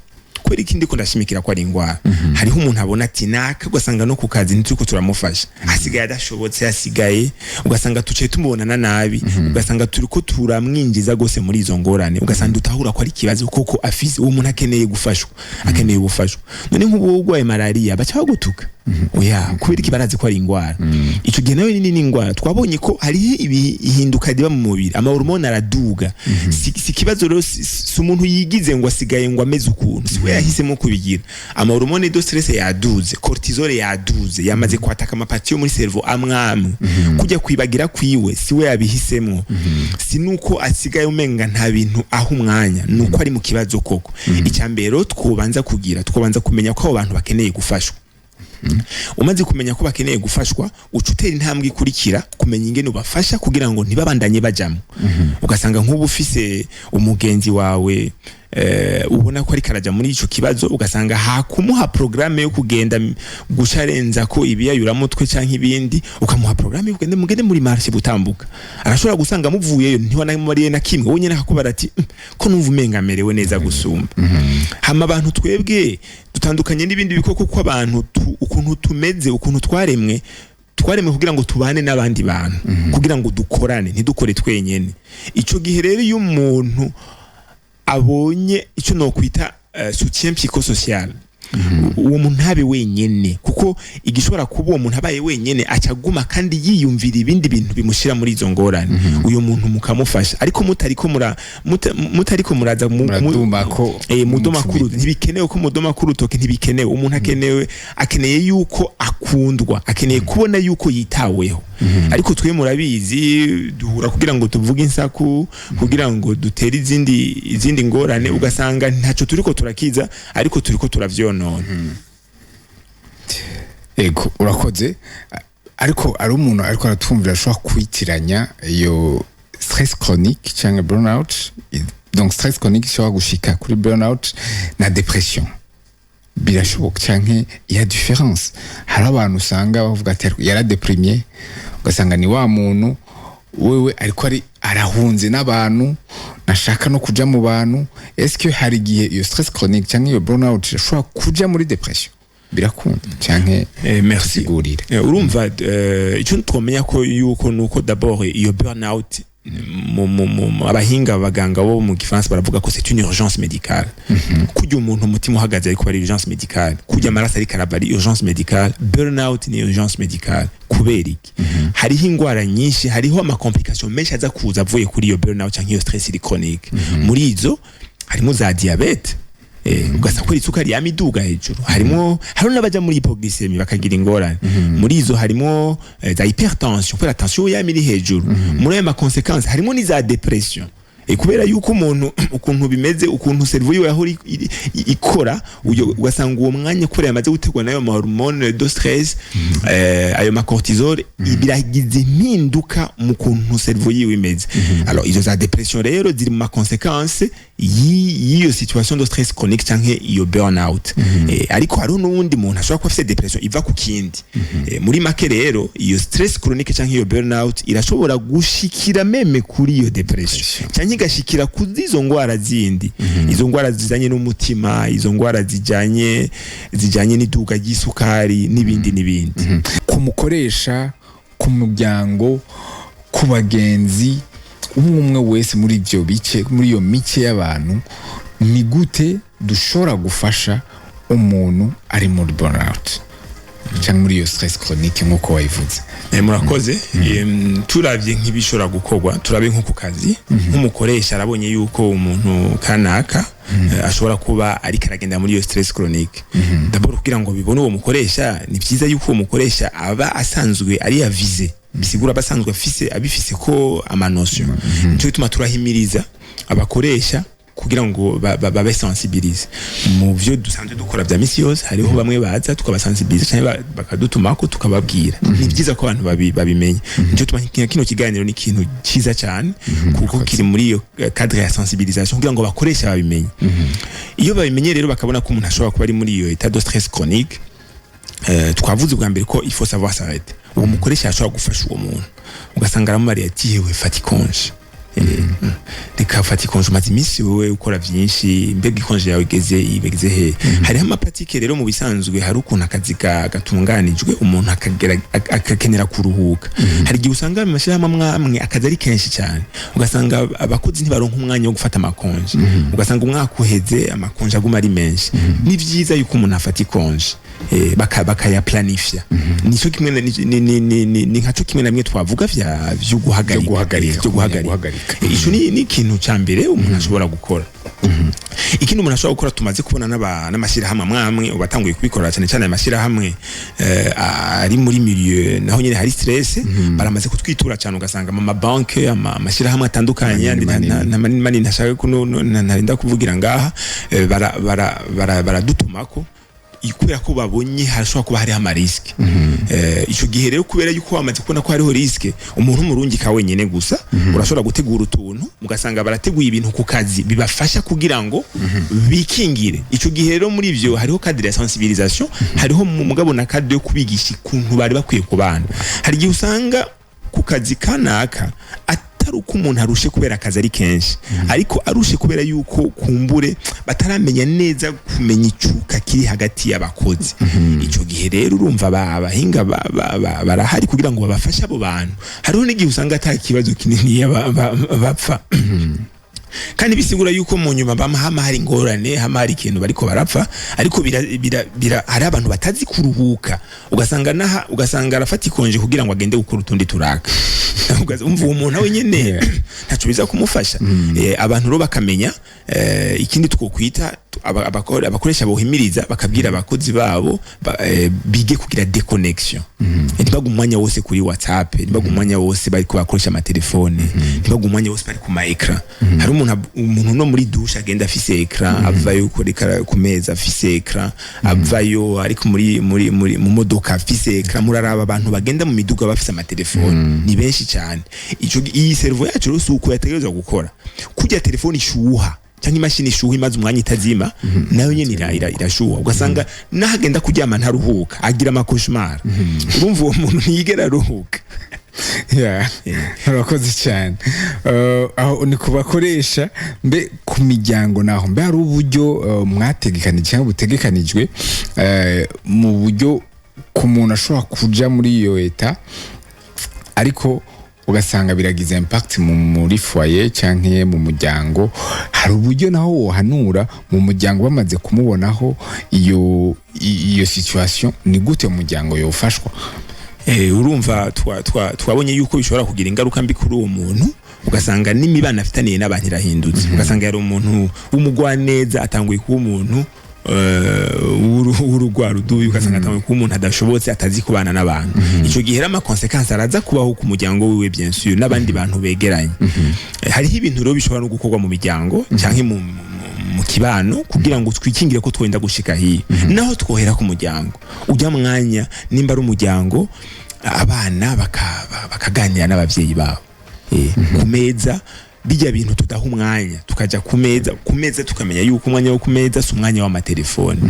Kubera ikindi ko ndashimikira ko ari ingwara, hariho umuntu abona ati naka, ugasanga no ku kazi ntituriko turamufasha, asigaye adashobotse, asigaye ugasanga tuciye tumubonana nabi, ugasanga turiko turamwinjiza gose muri izo ngorane, ugasanga dutahura ko ari ikibazo koko afise. Uwo muntu akeneye gufashwa, akeneye ubufashwa. None nk'ubu urwaye malaria baca bagutuka? Oya. Kubera iki? Barazi ko ari ingwara. Ico gihe nawe nini n'ingwara, twabonye ko hariho ihinduka riba mu mubiri, ama hormones araduga. Si ikibazo rero, si umuntu yigize ngo asigaye ngo ameze ukuntu, si we yahisemo kubigira. Ama hormones de stress yaduze, cortisol yaduze, yamaze kwataka ama parties yo muri cerveau amwe amwe. Kujya kwibagira kwiwe si we yabihisemo, si nuko asigaye umenga nta bintu aho umwanya, nuko ari mu kibazo koko. Icya mbere rero twobanza kugira, twobanza kumenya ko abo bantu bakeneye gufashwa. Umaze kumenya ko bakeneye gufashwa, uca utera intambwe ikurikira, kumenya ingene ubafasha kugira ngo ntibabandanye bajamo. Ugasanga nk'ubu ufise umugenzi wawe, ubona ko ariko araja muri ico kibazo, ugasanga hakumuha programme yo kugenda gucarenza ko ibiyayuramutwe canke ibindi, ukamuha programme yo kugenda mugende muri marche gutambuka. Arashobora gusanga muvuyeyo ntiwanamubariye na kimwe, wowe nyene akakubara ati: Ko numva umenga amerewe neza gusumba." Hama abantu twebwe dutandukanye n'ibindi bikoko ko abantu ukuntu tumeze, ukuntu twaremwe, twaremwe kugira ngo tubane n'abandi bantu, kugira ngo dukorane, ntidukore twenyene. Ico gihe rero iyo umuntu abonye icyo nokwita soutien psychosocial, uwo muntu ntabe wenyene, kuko igishobora kuba uwo muntu abaye wenyene acaguma kandi yiyumvira ibindi bintu bimushyira muri izo ngorane. Uyo muntu mukamufasha, ariko mutariko mutariko muraza Muraduma ko mudoma mucumita. Ntibikenewe ko mudoma ku rutoke, ntibikenewe. Umuntu akenewe, akeneye yuko akundwa, akeneye kubona yuko yitaweho. Ariko twe murabizi, duhura kugira ngo tuvuge insaku, kugira ngo dutere izindi ngorane, ugasanga ntacyo turiko turakiza, ariko turiko turavyonona. Ego, urakoze. Ariko ari umuntu ariko aratwumvira ashobora kwitiranya iyo stress chronique cyangwa burnout, donc stress chronique ishobora gushika kuri burnout na dépression, birashoboka canke il y a différence? Hari abantu usanga bavuga ati yaradeprimye, ugasanga ni wa muntu wewe ariko ari arahunze n'abantu, nashaka no kuja mu bantu. Est-ce que hari igihe iyo stress chronique cyangwa iyo burnout ishobora kuja muri dépression? Birakunda canke? Merci. Sigurire. Urumva, icyo twamenya ko yuko nuko d'abord iyo burnout Mu abahinga, abaganga bo mu gifaransa baravuga ko c'est une urgence médicale. Kurya umuntu umutima uhagaze ariko ari urgence médicale, kurya amaraso ariko arava ari urgence médicale, burnout ni urgence médicale. Kubera iki? Hariho ingwara nyinshi, hariho ama complications menshi aza kuza avuye kuri iyo burnout canke iyo stress iri chronique. Muri izo harimo za diabète, ugasanga ko isukari yama iduga hejuru, harimo hariho n'abaja muri hypoglycémie bakagira ingorane. Muri izo harimo za hypertension, kubera tension yama iri hejuru. Muri ayo ma conséquences harimo n'iza dépression. Kubera yuko umuntu ukuntu bimeze, ukuntu cerveau yiwe yahora ikora, ugasanga uwo mwanya kubera yamaze gutegwa n'ayo ma hormone de stress, ayo ma cortisol, biragize impinduka mu kuntu cerveau yiwe imeze. Alors izo za dépression rero ziri mu ma conséquences y'iyo situation de stress chronique canke iyo burnout. Ariko hariho n'uwundi muntu ashobora kuba afise dépression iva ku kindi. Muri make rero, iyo stress chronique canke iyo burnout irashobora gushikira même kuri iyo dépression canke igashikira kuri izo ngwara zindi, izo ngwara zijanye n'umutima, izo ngwara zijanye n'iduga ry'isukari n'ibindi n'ibindi. Ku mukoresha, ku muryango, ku bagenzi, umwe umwe wese muri ibyo bice, muri iyo mice y'abantu, ni gute dushobora gufasha umuntu ari muri burnout cyangwa muri iyo stress chronique nk'uko wayivuze? Murakoze. Turavye nk'ibishobora gukorwa, turabe nko ku kazi, nk'umukoresha arabonye yuko umuntu kanaka ashobora kuba ariko aragenda muri iyo stress chronique. D'abord, kugira ngo bibone uwo mukoresha, ni vyiza yuko uwo mukoresha aba asanzwe ari avisé, bisigura aba asanzwe afise abifise ko ama notions. Nico gituma turahimiriza abakoresha kugira ngo babe sensibilisés mu vyo dusanzwe dukora vya misi yose. Hariho bamwe baza tukabasensibiliza canke bakadutumako tukababwira. Ni vyiza ko abantu babimenya. Nico tuma kino kiganiro ni ikintu ciza cyane, kuko kiri muri iyo cadre ya sensibilisation kugira ngo bakoresha babimenye. Iyo babimenye rero, bakabona ko umuntu ashobora kuba ari muri iyo état de stress chronique, twavuze bwa mbere ko il faut savoir s'arrêter. Uwo mukoresha ashobora gufasha uwo muntu, ugasanga aramubariye ati: "Yewe, fata i congé. Reka fata i congé, umaze iminsi wowe ukora vyinshi, mbega i congé yawe igeze he?" Hariho ama pratiques rero. Mu bisanzwe hari ukuntu akazi gatunganijwe, umuntu akakenera kuruhuka. Hari igihe usanga mu mashyirahamwe amwe amwe akazi ari kenshi cyane, ugasanga abakozi ntibaronka umwanya wo gufata ama congés, ugasanga umwaka uheze ama congés aguma ari menshi. Ni vyiza yuko umuntu afata i congé, bakayaplanifya. Nico kimwe ni nkaco kimwe na bimwe twavuga vyo guhagarika. Vyo guhagarika, vyo guhagarika. Guhagarika. Ico ni ikintu ca mbere umuntu ashobora gukora. Ikindi umuntu ashobora gukora, tumaze kubona n'amashyirahamwe amwe amwe ubu atanguye kubikora, cyane cyane amashyirahamwe ari muri milieu naho nyine hari stress, baramaze kutwitura cyane. Ugasanga ama banke, amashyirahamwe atandukanye Manini, manini. Na manini manini ntashaka ko ntarinda kuvugira ngaha, baradutumako kubera ko babonye hashobora kuba hariho ama risques. Ico gihe rero, kubera yuko bamaze kubona ko hariho risque, umuntu umurungika wenyene gusa, urashobora gutegura utuntu, mugasanga barateguye ibintu ku kazi bibafasha kugira ngo bikingire. Ico gihe rero muri ivyo hariho cadre ya sensibilisation, hariho mugabo na cadre yo kubigisha ukuntu bari bakwiye kubana. Hari igihe usanga ku kazi kanaka atari uko umuntu arushe kubera akazi ari kenshi, ariko arushe kubera yuko kumbure bataramenya neza kumenya icuka kiri hagati y'abakozi. Ico gihe rero urumva abahinga barahari kugira ngo babafashe abo bantu. Hariho n'igihe usanga ata kibazo kinini bapfa, kandi bisigura yuko mu nyuma bama hama hari ingorane, hama hari ikintu bariko barapfa. Ariko bira, bira, bira, hari abantu batazi kuruhuka, ugasanga naha ugasanga arafata i congé kugira ngo agende gukora utundi turaka. Umva, uwo muntu we nyene ntaco biza kumufasha. Abantu rero bakamenya, ikindi twokwita abakoresha bohimiriza bakabwira abakozi babo bige kugira déconnexion. Ntibagume umwanya wose kuri WhatsApp, ntibagume umwanya wose bariko bakoresha amatelefone, ntibagume umwanya wose bari ku ma écran. Hari umuntu umuntu no muri douche agenda afise écran, avayo kureka ku meza afise écran, avayo ariko muri muri muri mu modoka afise écran. Muraraba abantu bagenda mu miduga bafise amatelefone, ni benshi cyane. Ico iyi cerveau yacu rero si uko yategerezwa gukora. Kurya telefone ishuha cyangwa imashini ishuha imaze umwanya itazima, nayo nyene irashuha, ugasanga nahagenda kuryama ntaruhuka, agira ama cauchemars. Urumva uwo muntu ntiyigera aruhuka. Yeah. Urakoze cyane. Aho ni ku bakoresha. Mbe ku miryango naho, mbe hari uburyo mwategekanije cyangwa butegekanijwe mu buryo ku muntu ashobora kuja muri iyo état, ariko Ugasanga biragize impact muri foyer canke mu muryango. Hari uburyo naho wohanura mu muryango bamaze kumubonaho iyo situation? Ni gute umuryango yofashwa? Urumva twabonye yuko bishobora kugira ingaruka mbi kuri uwo muntu, ugasanga n'imibano afitaniye n'abantu irahindutse, ugasanga yari umuntu w'umugwaneza atanguye kuba umuntu w'urugwarudubi, ugasanga atanguye kuba umuntu adashobotse, atazi kubana n'abantu. Ico gihe rero ama conséquences araza kubaho ku muryango wiwe, bien sûr, n'abandi bantu begeranye. Hariho ibintu rero bishobora no gukorwa mu miryango canke mu kibano kugira ngo twikingire ko twenda gushika hiyo. Naho twohera ku muryango, ujya mwanya nimba ari umuryango, abana bakaganira n'abavyeyi babo ku meza. Bijya bintu tudaha umwanya, tukaja ku meza, tukamenya yuko umwanya wo ku meza si umwanya w'amatelefone.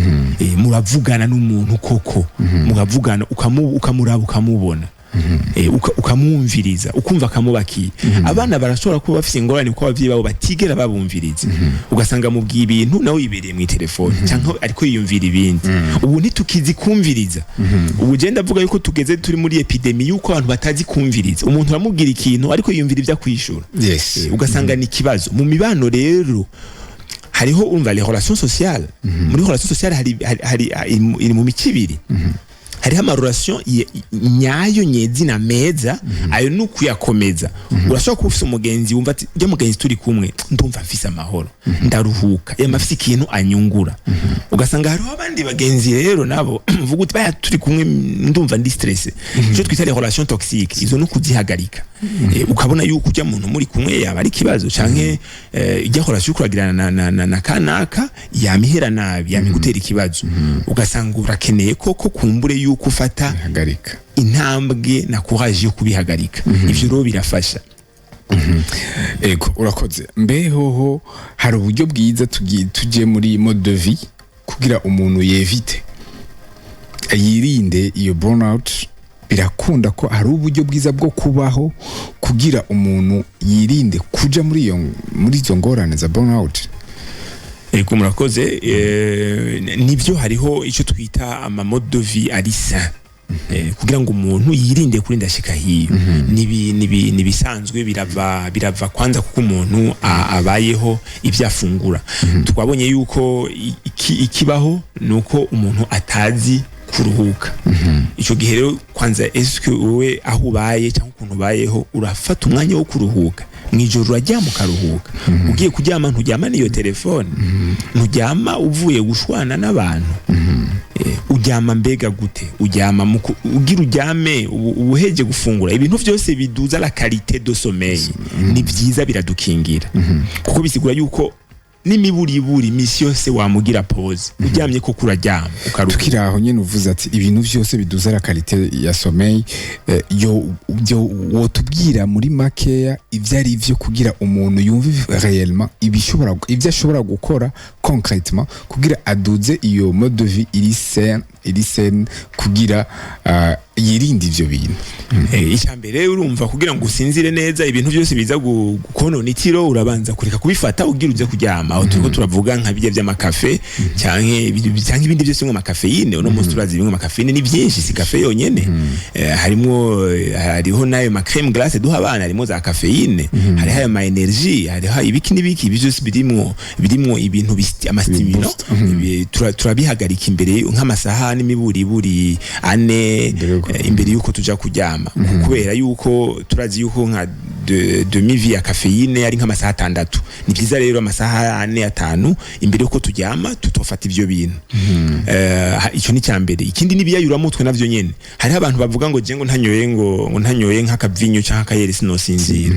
Muravugana n'umuntu koko, muravugana, ukamuraba, ukamubona, ukamwumviriza, ukumva akamubakiye. Abana barashobora kuba bafise ingorane kuko abavyeyi babo batigera babumviriza, ugasanga mubwiye ibintu nawe yibereye mu telefone cyangwa ariko yiyumvira ibindi. Ubu ntitukizi kumviriza. Ubu je ndavuga yuko tugeze, turi muri épidémie yuko abantu batazi kumviriza. Umuntu uramubwira ikintu ariko yiyumvira ibyo akwishura. Ugasanga ni ikibazo mu mibano. Rero hariho, urumva, les relations sociales. Muri relations sociales hari iri mu mico ibiri. Hariho ama relations nyayo nyezina meza, ayo ni ukuyakomeza. Urashobora kuba ufise umugenzi wumva ati: "Ujya mugenzi turi kumwe ndumva mfise amahoro, ndaruhuka, yama afise ikintu anyungura." Ugasanga hariho abandi bagenzi rero nabo uvuga uti: "Baya turi kumwe ndumva ndi stressé." Ico twita les relations toxiques, izo ni ukuzihagarika. Ukabona yuko ujya muntu muri kumwe yaba ari ikibazo, canke ijya relation kuragirana na kanaka yamihera nabi, yamigutera ikibazo, ugasanga urakeneye koko kumbure yuko ufata hagarika intambwe na courage yo kubihagarika. Ivyo rero birafasha. Ego, urakoze. Mbe hoho hari uburyo bwiza tuje muri mode de vie kugira umuntu yevite, yirinde iyo burnout? Birakunda ko hari uburyo bwiza bwo kubaho kugira umuntu yirinde kuja muri izo ngorane za burnout? Ego, murakoze. Nivyo, hariho ico twita ama mode de vie ari sain kugira ngo umuntu yirinde kurinda ashika hiyo. Nibisanzwe, birava kwanza kuko umuntu abayeho, ibyo afungura. Twabonye yuko ikibaho nuko umuntu atazi kuruhuka. Ico gihe rero kwanza, eske wowe aho ubaye cyangwa ukuntu ubayeho urafata umwanya wo kuruhuka? Mwijoro uraryama ukaruhuka? Ugiye kuryama nturyama n'iyo telefone, nturyama uvuye gushwana n'abantu. Uryama mbega gute? Uryama ugira uryame ubuheje gufungura. Ibintu vyose biduza la qualité de sommeil ni vyiza, biradukingira, kuko bisigura yuko n'imiburiburi imisi yose wamugira pause, uryamye koko uraryama ukaruhuka. Tukiri aho nyene, uvuze ati ibintu vyose biduza la qualité ya sommeil, yo byo wotubwira muri makeya ivyo ari vyo kugira umuntu yumve réellement ibishobora, ivyo ashobora gukora concrètement kugira aduze iyo mode de vie iri saine kugira yirinde ivyo bintu? Icya mbere, urumva, kugira ngo usinzire neza, ibintu byose biza gukonona itiro urabanza kureka kubifata ugira uze kuryama. Aho turiko turavuga nka bijya by'amakafe canke ibindi byose ngo amacaféine. Uno munsi turazi bimwe amacaféine ni byinshi, si café yonyene. Harimwo hariho n'ayo ma crème glace duha abana, harimo za caféine, hariho ayo ma énergie, hariho ibiki n'ibiki. Ibi byose birimwo ibintu amastimulants. Turabihagarika imbere nk'amasaha n'imiburiburi 4 Imbere yuko- imbere yuko tuja kuryama, kubera yuko turazi yuko nka demi vie ya caféine ari nk'amasaha 6. Ni byiza rero amasaha 4, 5 imbere yuko turyama tutofata ivyo bintu. Ico ni cyambere. Ikindi ni biyayuramutwe navyo nyene. Hariho abantu bavuga ngo je ngo ntanyoye, ngo ntanyoye nk'akavinyo canke akayeri sinosinzira.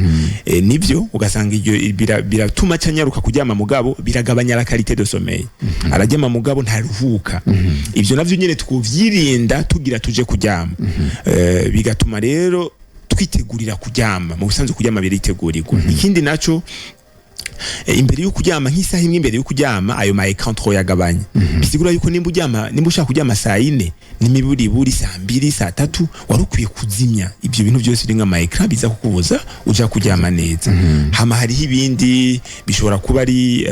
Nivyo, ugasanga iryo biratuma canyaruka kuryama, mugabo biragabanya la qualité de sommeil. Araryama mugabo ntaruhuka. Ivyo navyo nyene twovyirinda tugira tuje kuryama. Bigatuma rero twitegurira kuryama. Mu busanzwe kuryama biritegurirwa. Ikindi naco, imbere yo kuryama, nk'isaha imwe imbere yo kuryama, ayo ma écran twoyagabanya. Bisigura yuko nimba uryama, nimba ushaka kuryama saa 4, n'imiburiburi saa 2, saa 3 wari ukwiye kuzimya ibyo bintu byose biri nk'ama écran biza kukubuza uja kuryama neza. Hama hariho ibindi bishobora kuba ari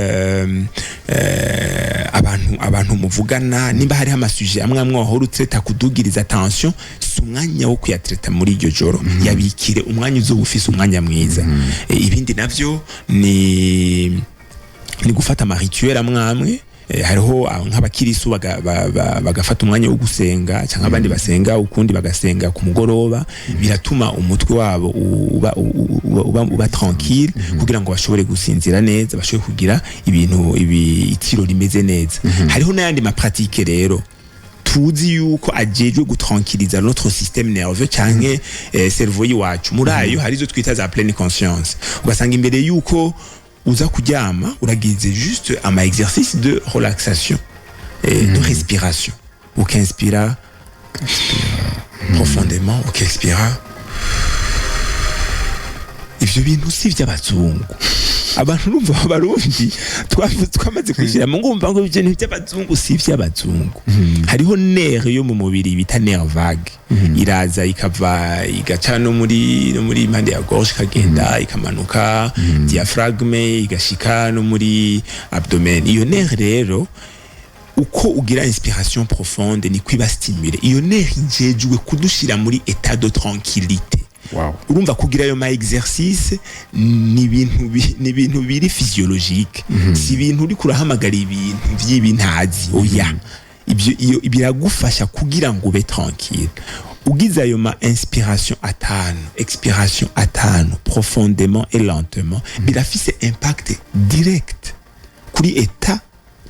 Abantu muvugana, nimba hariho ama sujets amwe amwe wahora utreta kudugiriza tension, si umwanya wo kuyatreta muri iryo joro. Yabikire umwanya uzoba ufise umwanya mwiza. Ibindi navyo ni gufata ama rituel amwe amwe. Hariho nk'abakirisu bagafata umwanya wo gusenga, cyangwa abandi basenga ukundi bagasenga ku mugoroba. Biratuma umutwe wabo uba tranquille kugira ngo bashobore gusinzira neza, bashobore kugira ibintu ibi itiro rimeze neza. Hariho n'ayandi ma pratique rero tuzi yuko ajejwe gutranquiliza notre système nerveux canke cerveau yiwacu. Muri ayo hari izo twita za pleine conscience. Ugasanga imbere yuko uza kuryama uragize juste ama exercice de relaxation et de respiration, ukinspira profondément, ukexpira. Ivyo bintu si ivy'abazungu. Abantu urumva abarundi twamaze kwishyira mu ngumva ngo ibyo ni iby'abazungu. Si iby'abazungu. Hariho nerf yo mu mubiri bita nerf vague, iraza ikava igaca no muri impande ya gorge, ikagenda ikamanuka diaphragme, igashika no muri abdomen. Iyo nerf rero, uko ugira inspiration profonde niko iba stimulée. Iyo nerf ijejwe kudushira muri état de tranquillité. Urumva kugira ayo ma exercice ni ibintu biri physiologique, si ibintu uri kurahamagara ibintu vy'ibintazi, oya. Ibyo iyo biragufasha kugira ngo ube tranquille. Ugize ayo ma inspiration atanu, expiration atanu, profondément et lentement, birafise impact direct kuri état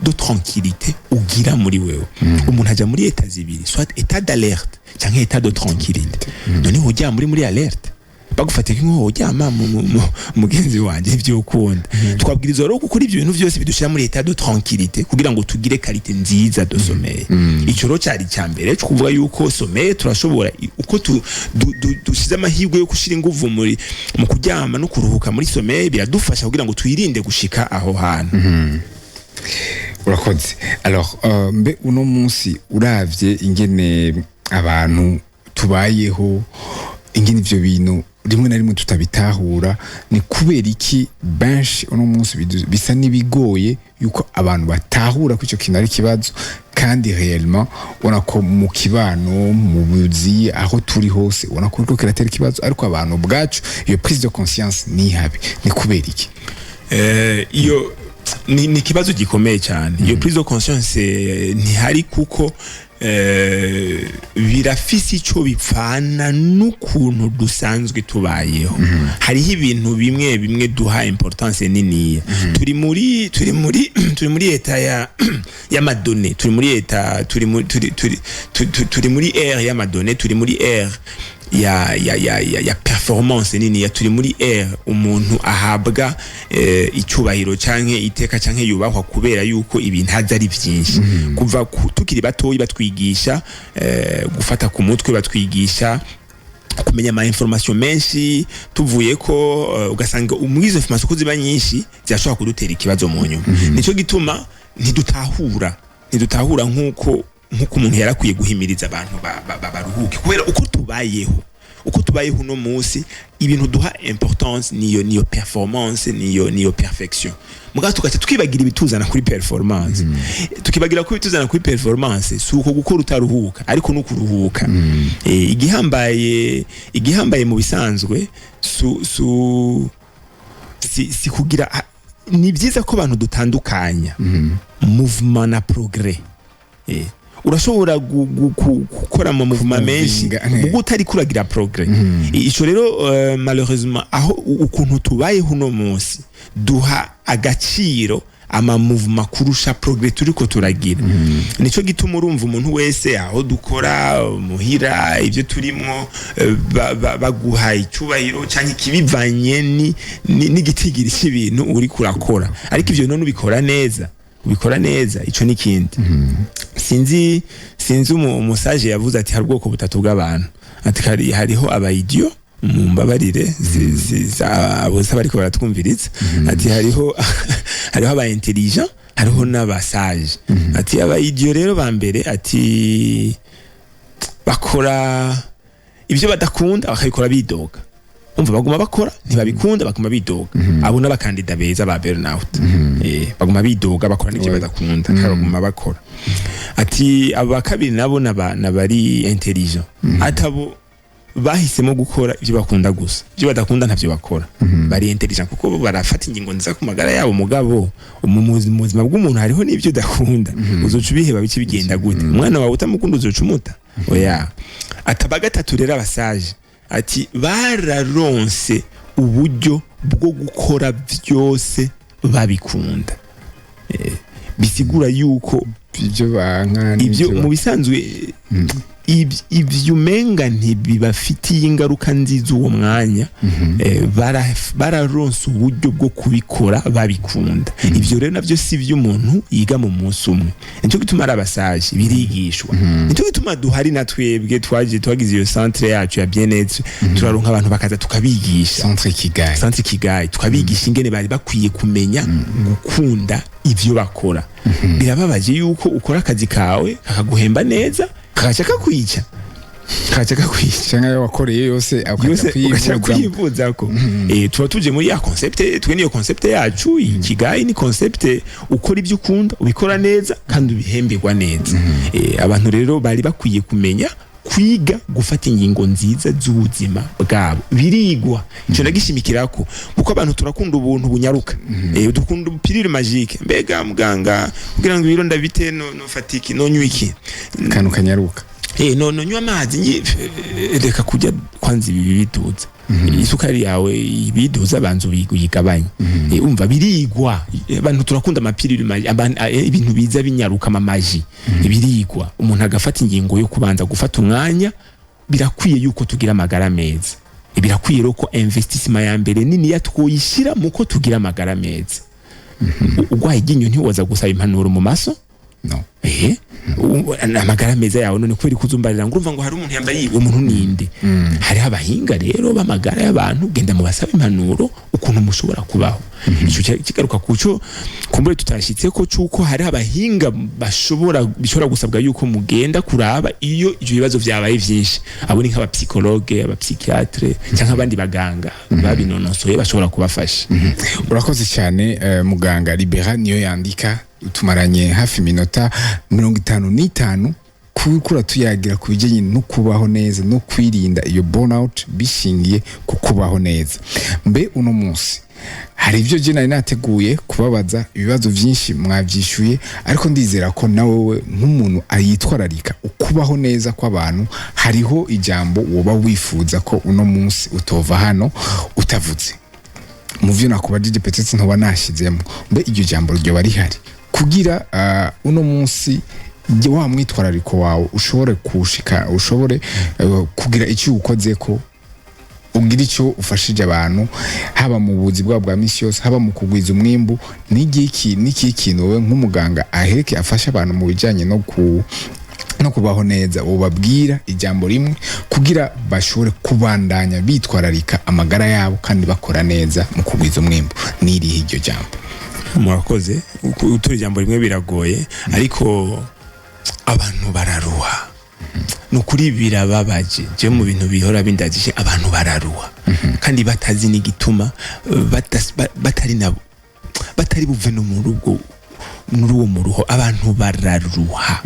de tranquillité ugira muri wewe. Umuntu aja muri état zibiri, soit état d'alerte canke état de tranquillité. Noneho ujya muri alerte, bagufata nk'uwo uryama mugenzi wanje, ivyo ukunda. Twabwirizwa rero gukora ibyo bintu byose bidushira muri état de tranquillité kugira ngo tugire qualité nziza de sommeil. Ico rero cari icya mbere cyo kuvuga yuko sommeil turashobora uko dushize amahirwe yo gushira inguvu mu kuryama no kuruhuka muri sommeil, biradufasha kugira ngo twirinde gushika aho hantu. Urakoze. Alors mbe uno munsi uravye ingene abantu tubayeho, ingene ivyo bintu rimwe na rimwe tutabitahura, ni kubera iki benshi uno munsi bisa n'ibigoye yuko abantu batahura ko ico kintu ari ikibazo, kandi réellement ubona ko mu kibano, mu buzi, aho turi hose, ubona ko kiriko kiratera ikibazo, ariko abantu ubwacu iyo prise de conscience ntihabe? Ni kubera iki? Iyo ni ikibazo gikomeye cyane. Iyo prise de conscience ntihari kuko birafise ico bipfana n'ukuntu dusanzwe tubayeho. Hariho ibintu bimwe bimwe duha importance niniya. Turi muri état y'ama données, turi muri état turi muri turi turi turi muri ère y'ama données, turi muri ère ya performance nini, ya turi muri ère umuntu ahabwa icyubahiro canke iteka canke yubahwa kubera yuko ibintu azi ari vyinshi. Kuva tukiri batoyi batwigisha gufata ku mutwe, batwigisha kumenya ama information menshi. Tuvuye ko ugasanga muri izo information ko ziba nyinshi, zirashobora kudutera ikibazo mu nyuma. Nico gituma ntidutahura nkuko umuntu yarakwiye guhimiriza abantu baruhuke, kubera uko tubayeho uno munsi, ibintu duha importance niyo performance, niyo perfection. Mugabo tugaca twibagira ibituzana kuri performance, tukibagira ko ibituzana kuri performance si uko gukora utaruhuka, ariko no kuruhuka. Igihambaye mu bisanzwe su, su si kugira ni byiza ko abantu dutandukanya mouvement na progrès. Urashobora gukora mu mouvement menshi Kumovinga, ubwo utari kuragira progrès. Ico rero malheureusement aho ukuntu tubayeho uno munsi, duha agaciro ama mouvement kurusha progrès turiko turagira. Nico gituma urumva umuntu wese aho dukora, muhira, ibyo turimwo, baguha icyubahiro canke ikibivanye n'igitigiri cy'ibintu uri kurakora. Ariko ivyo none ubikora neza, ubikora neza, ico ni kindi. Sinzi umusaje yavuze ati hari ubwoko butatu bw'abantu, ati hariho aba idiots, mumbabarire abo bariko baratwumviriza, ati hariho aba intelligent, hariho n'aba sage. Ati aba idiot rero ba mbere, ati bakora ibyo badakunda bakabikora bidoga. Umva, baguma bakora ntibabikunda, baguma bidoga. Abo n'abakandida beza ba burnout. Baguma bidoga, bakora n'ivyo badakunda kandi baguma bakora. Ati aba kabiri nabo nabari intelligent, atabo bahisemo gukora ibyo bakunda gusa, ibyo badakunda ntavyo bakora. Bari intelligent kuko bo barafata ingingo nziza ku magara yabo. Mugabo mu buzima bw'umuntu hariho n'ibyo udakunda, uzoca ubiheba, bice bigenda gute? Umwana wawe utamukunda uzoca umuta? Oya. Ataba gatatu rero, abasaje, ati bararonse uburyo bwo gukora byose babikunda. Bisigura yuko ibyo banka ibyo mu bisanzwe ibyo umenga ntibibafitiye ingaruka nziza uwo mwanya, bararonse uburyo bwo kubikora babikunda. Ibyo rero navyo si byo umuntu yiga mu munsi umwe. Nicyo gituma ari abasaje, birigishwa. Nicyo gituma duhari na twebwe twaje twagize iyo centre yacu ya bien-être, turaronka abantu bakaza tukabigisha. Centre Ikigai. Centre Ikigai, tukabigisha ingene bari bakwiye kumenya gukunda ivyo bakora. Birababaje yuko ukora akazi kawe kakaguhemba neza, kakaca kakwica, kakaca kakwica. Cyangwa ayo wakoreye yose ukaja yose ugaca kuyivuzamo. Kuyivuzako. Tuba tuje muri ya concept. Twe niyo concept yacu Ikigai, ni concept ukora ibyo ukunda, ubikora neza kandi ubihemberwa neza. Abantu rero bari bakwiye kumenya kwiga gufata ingingo nziza z'ubuzima bwabo. Birigwa, icyo ndagishimikirako, kuko abantu turakunda ubuntu bunyaruka. Dukunda pilule magique. Mbega muganga, kugira ngo ibiro ndabite, no fatiki, no nywa iki? Akantu kanyaruka. No nywa amazi reka kurya kwanza ibi biduza isukari yawe, ibiduza banza uyigabanye. Umva, birigwa. Abantu turakunda ama pilules, ibintu biza binyaruka, amamaji. Birigwa, umuntu agafata ingingo yo kubanza gufata umwanya. Birakwiye yuko tugira amagara meza. Birakwiye rero ko investissement ya mbere nini yatwoyishira muko tugira amagara meza. Urwaye iryinyo ntiwoza gusaba impanuro mu maso. No. Amagara meza yawe, none kubera kuzumbarira ngo urumva ngo hari umuntu yambaye, uwo muntu ninde? Hariho abahinga rero b'amagara y'abantu, genda mu basaba impanuro ukuntu mushobora kubaho. Ico kigaruka kuco kumbure tutashitse ko cuko hari abahinga bashobora, bishobora gusabwa yuko mugenda kuraba iyo ivyo bibazo vyabaye vyinshi. Abo ni nk'aba psychologue, aba psychiatre cyangwa abandi baganga babinonosoye bashobora kubafasha. Urakoze cyane, muganga Libera niyo yandika. Tumaranye hafi iminota 55 kura tuyagira ku bijyanye no kubaho neza no kwirinda iyo burnout bishingiye ku kubaho neza. Mbe uno munsi hari ibyo je nari nateguye kubabaza, ibibazo byinshi mwabyishyuye, ariko ndizera ko na wowe nk'umuntu ayitwararika ukubaho neza kw'abantu, hariho ijambo woba wifuza ko uno munsi utova hano utavuze mu vyo nakubajije, peut-être ntoba nashizemo. Mbe iryo jambo ryoba rihari kugira uno munsi wa mwitwarariko wawe ushobore kushika, ushobore kugira icyo ukozeko, ugira icyo ufashije abantu, haba mu buzi bwabo bwa misi yose, haba mu kugwiza umwimbu? N'igiki n'iki kintu wowe nk'umuganga ahereke afasha abantu mu bijyanye no kubaho neza ubabwira ijambo rimwe kugira bashobore kubandanya bitwararika amagara yabo kandi bakora neza mu kugwiza umwimbu? N'irihe iryo jambo? Murakoze. Utura ijambo rimwe biragoye, ariko abantu bararuha, ni ukuri birababaje. Je mu bintu bihora bindagije, abantu bararuha kandi batazi n'igituma, batari nabo batari buve no mu rugo muri uwo muruho. Abantu bararuha.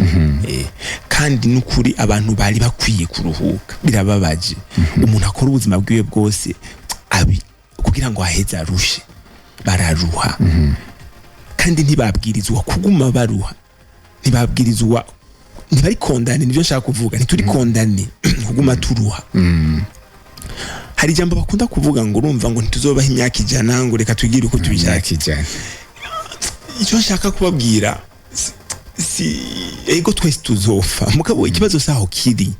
Kandi n'ukuri abantu bari bakwiye kuruhuka. Birababaje umuntu akora ubuzima bwiwe bwose abi kugira ngo aheze arushe. Bararuha kandi ntibabwirizwa kuguma baruha, ntibabwirizwa, ntibari condamnés. Nibyo nshaka kuvuga, ntituri condamnés kuguma turuha. Hari ijambo bakunda kuvuga ngo urumva ngo ntituzobaho imyaka 100, ngo reka tugire uko tubishaka. Imyaka 100. Icyo nshaka kubabwira si ego, twese tuzofa, mugabo ikibazo saho kiri.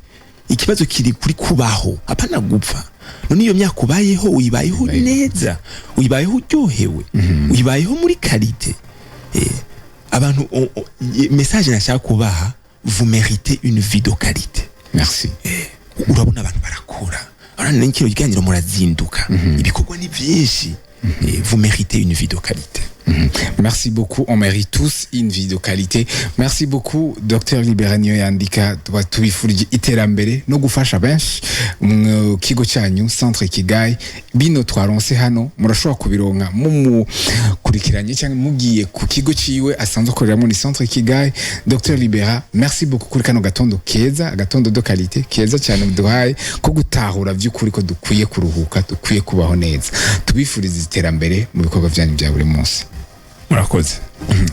Ikibazo kiri kuri kubaho, apana gupfa. None iyo myaka ubayeho, uyibayeho neza, uyibayeho uryohewe, uyibayeho muri qualité? Abantu message nashaka kubaha: vous méritez une vie de qualité. Merci. Urabona abantu barakora, urabona n'ikino kiganiro murazinduka, ibikorwa ni byinshi. Et vous méritez une vie de qualité. Merci beaucoup. On mérite tous une vie de qualité. Merci beaucoup, Dr. Libera Niyoyandika. Tuba tubifurije iterambere no gufasha benshi mu kigo cyanyu Centre Kigai. Bino twaronse hano murashobora kubironka mumukurikiranye cyangwa mugiye ku kigo ciwe asanzwe akoreramo, ni Centre Kigai. Dr. Libera, merci beaucoup kuri kano gatondo keza, agatondo de qualité keza cyane muduhaye ko gutahura by'ukuri ko dukwiye kuruhuka, dukwiye kubaho neza. Tubifuriza iterambere mu bikorwa byanyu bya buri munsi. Murakoze.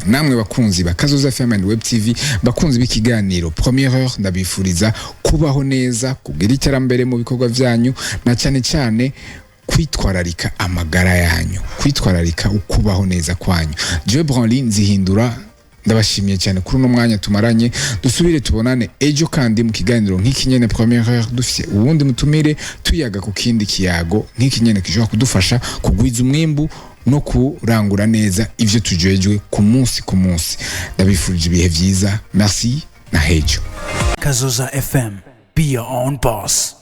Namwe bakunzi ba Kazoza FM and Web TV, bakunzi b'ikiganiro Première Heure, ndabifuriza kubaho neza, kugira iterambere mu bikorwa byanyu, na cyane cyane kwitwararika amagara yanyu, kwitwararika ukubaho neza kwanyu. Je Branly Nzihindura, ndabashimiye cyane kuri uno mwanya tumaranye. Dusubire tubonane ejo kandi mu kiganiro nk'iki nyene, Première Heure, dufise uwundi mutumire, tuyaga ku kindi kiyago nk'iki nyene gishobora kudufasha kugwiza umwimbu no kurangura neza ivyo tujejwe ku munsi ku munsi. Ndabifurije ibihe vyiza. Merci na hejo. Kazoza FM. Be your own boss.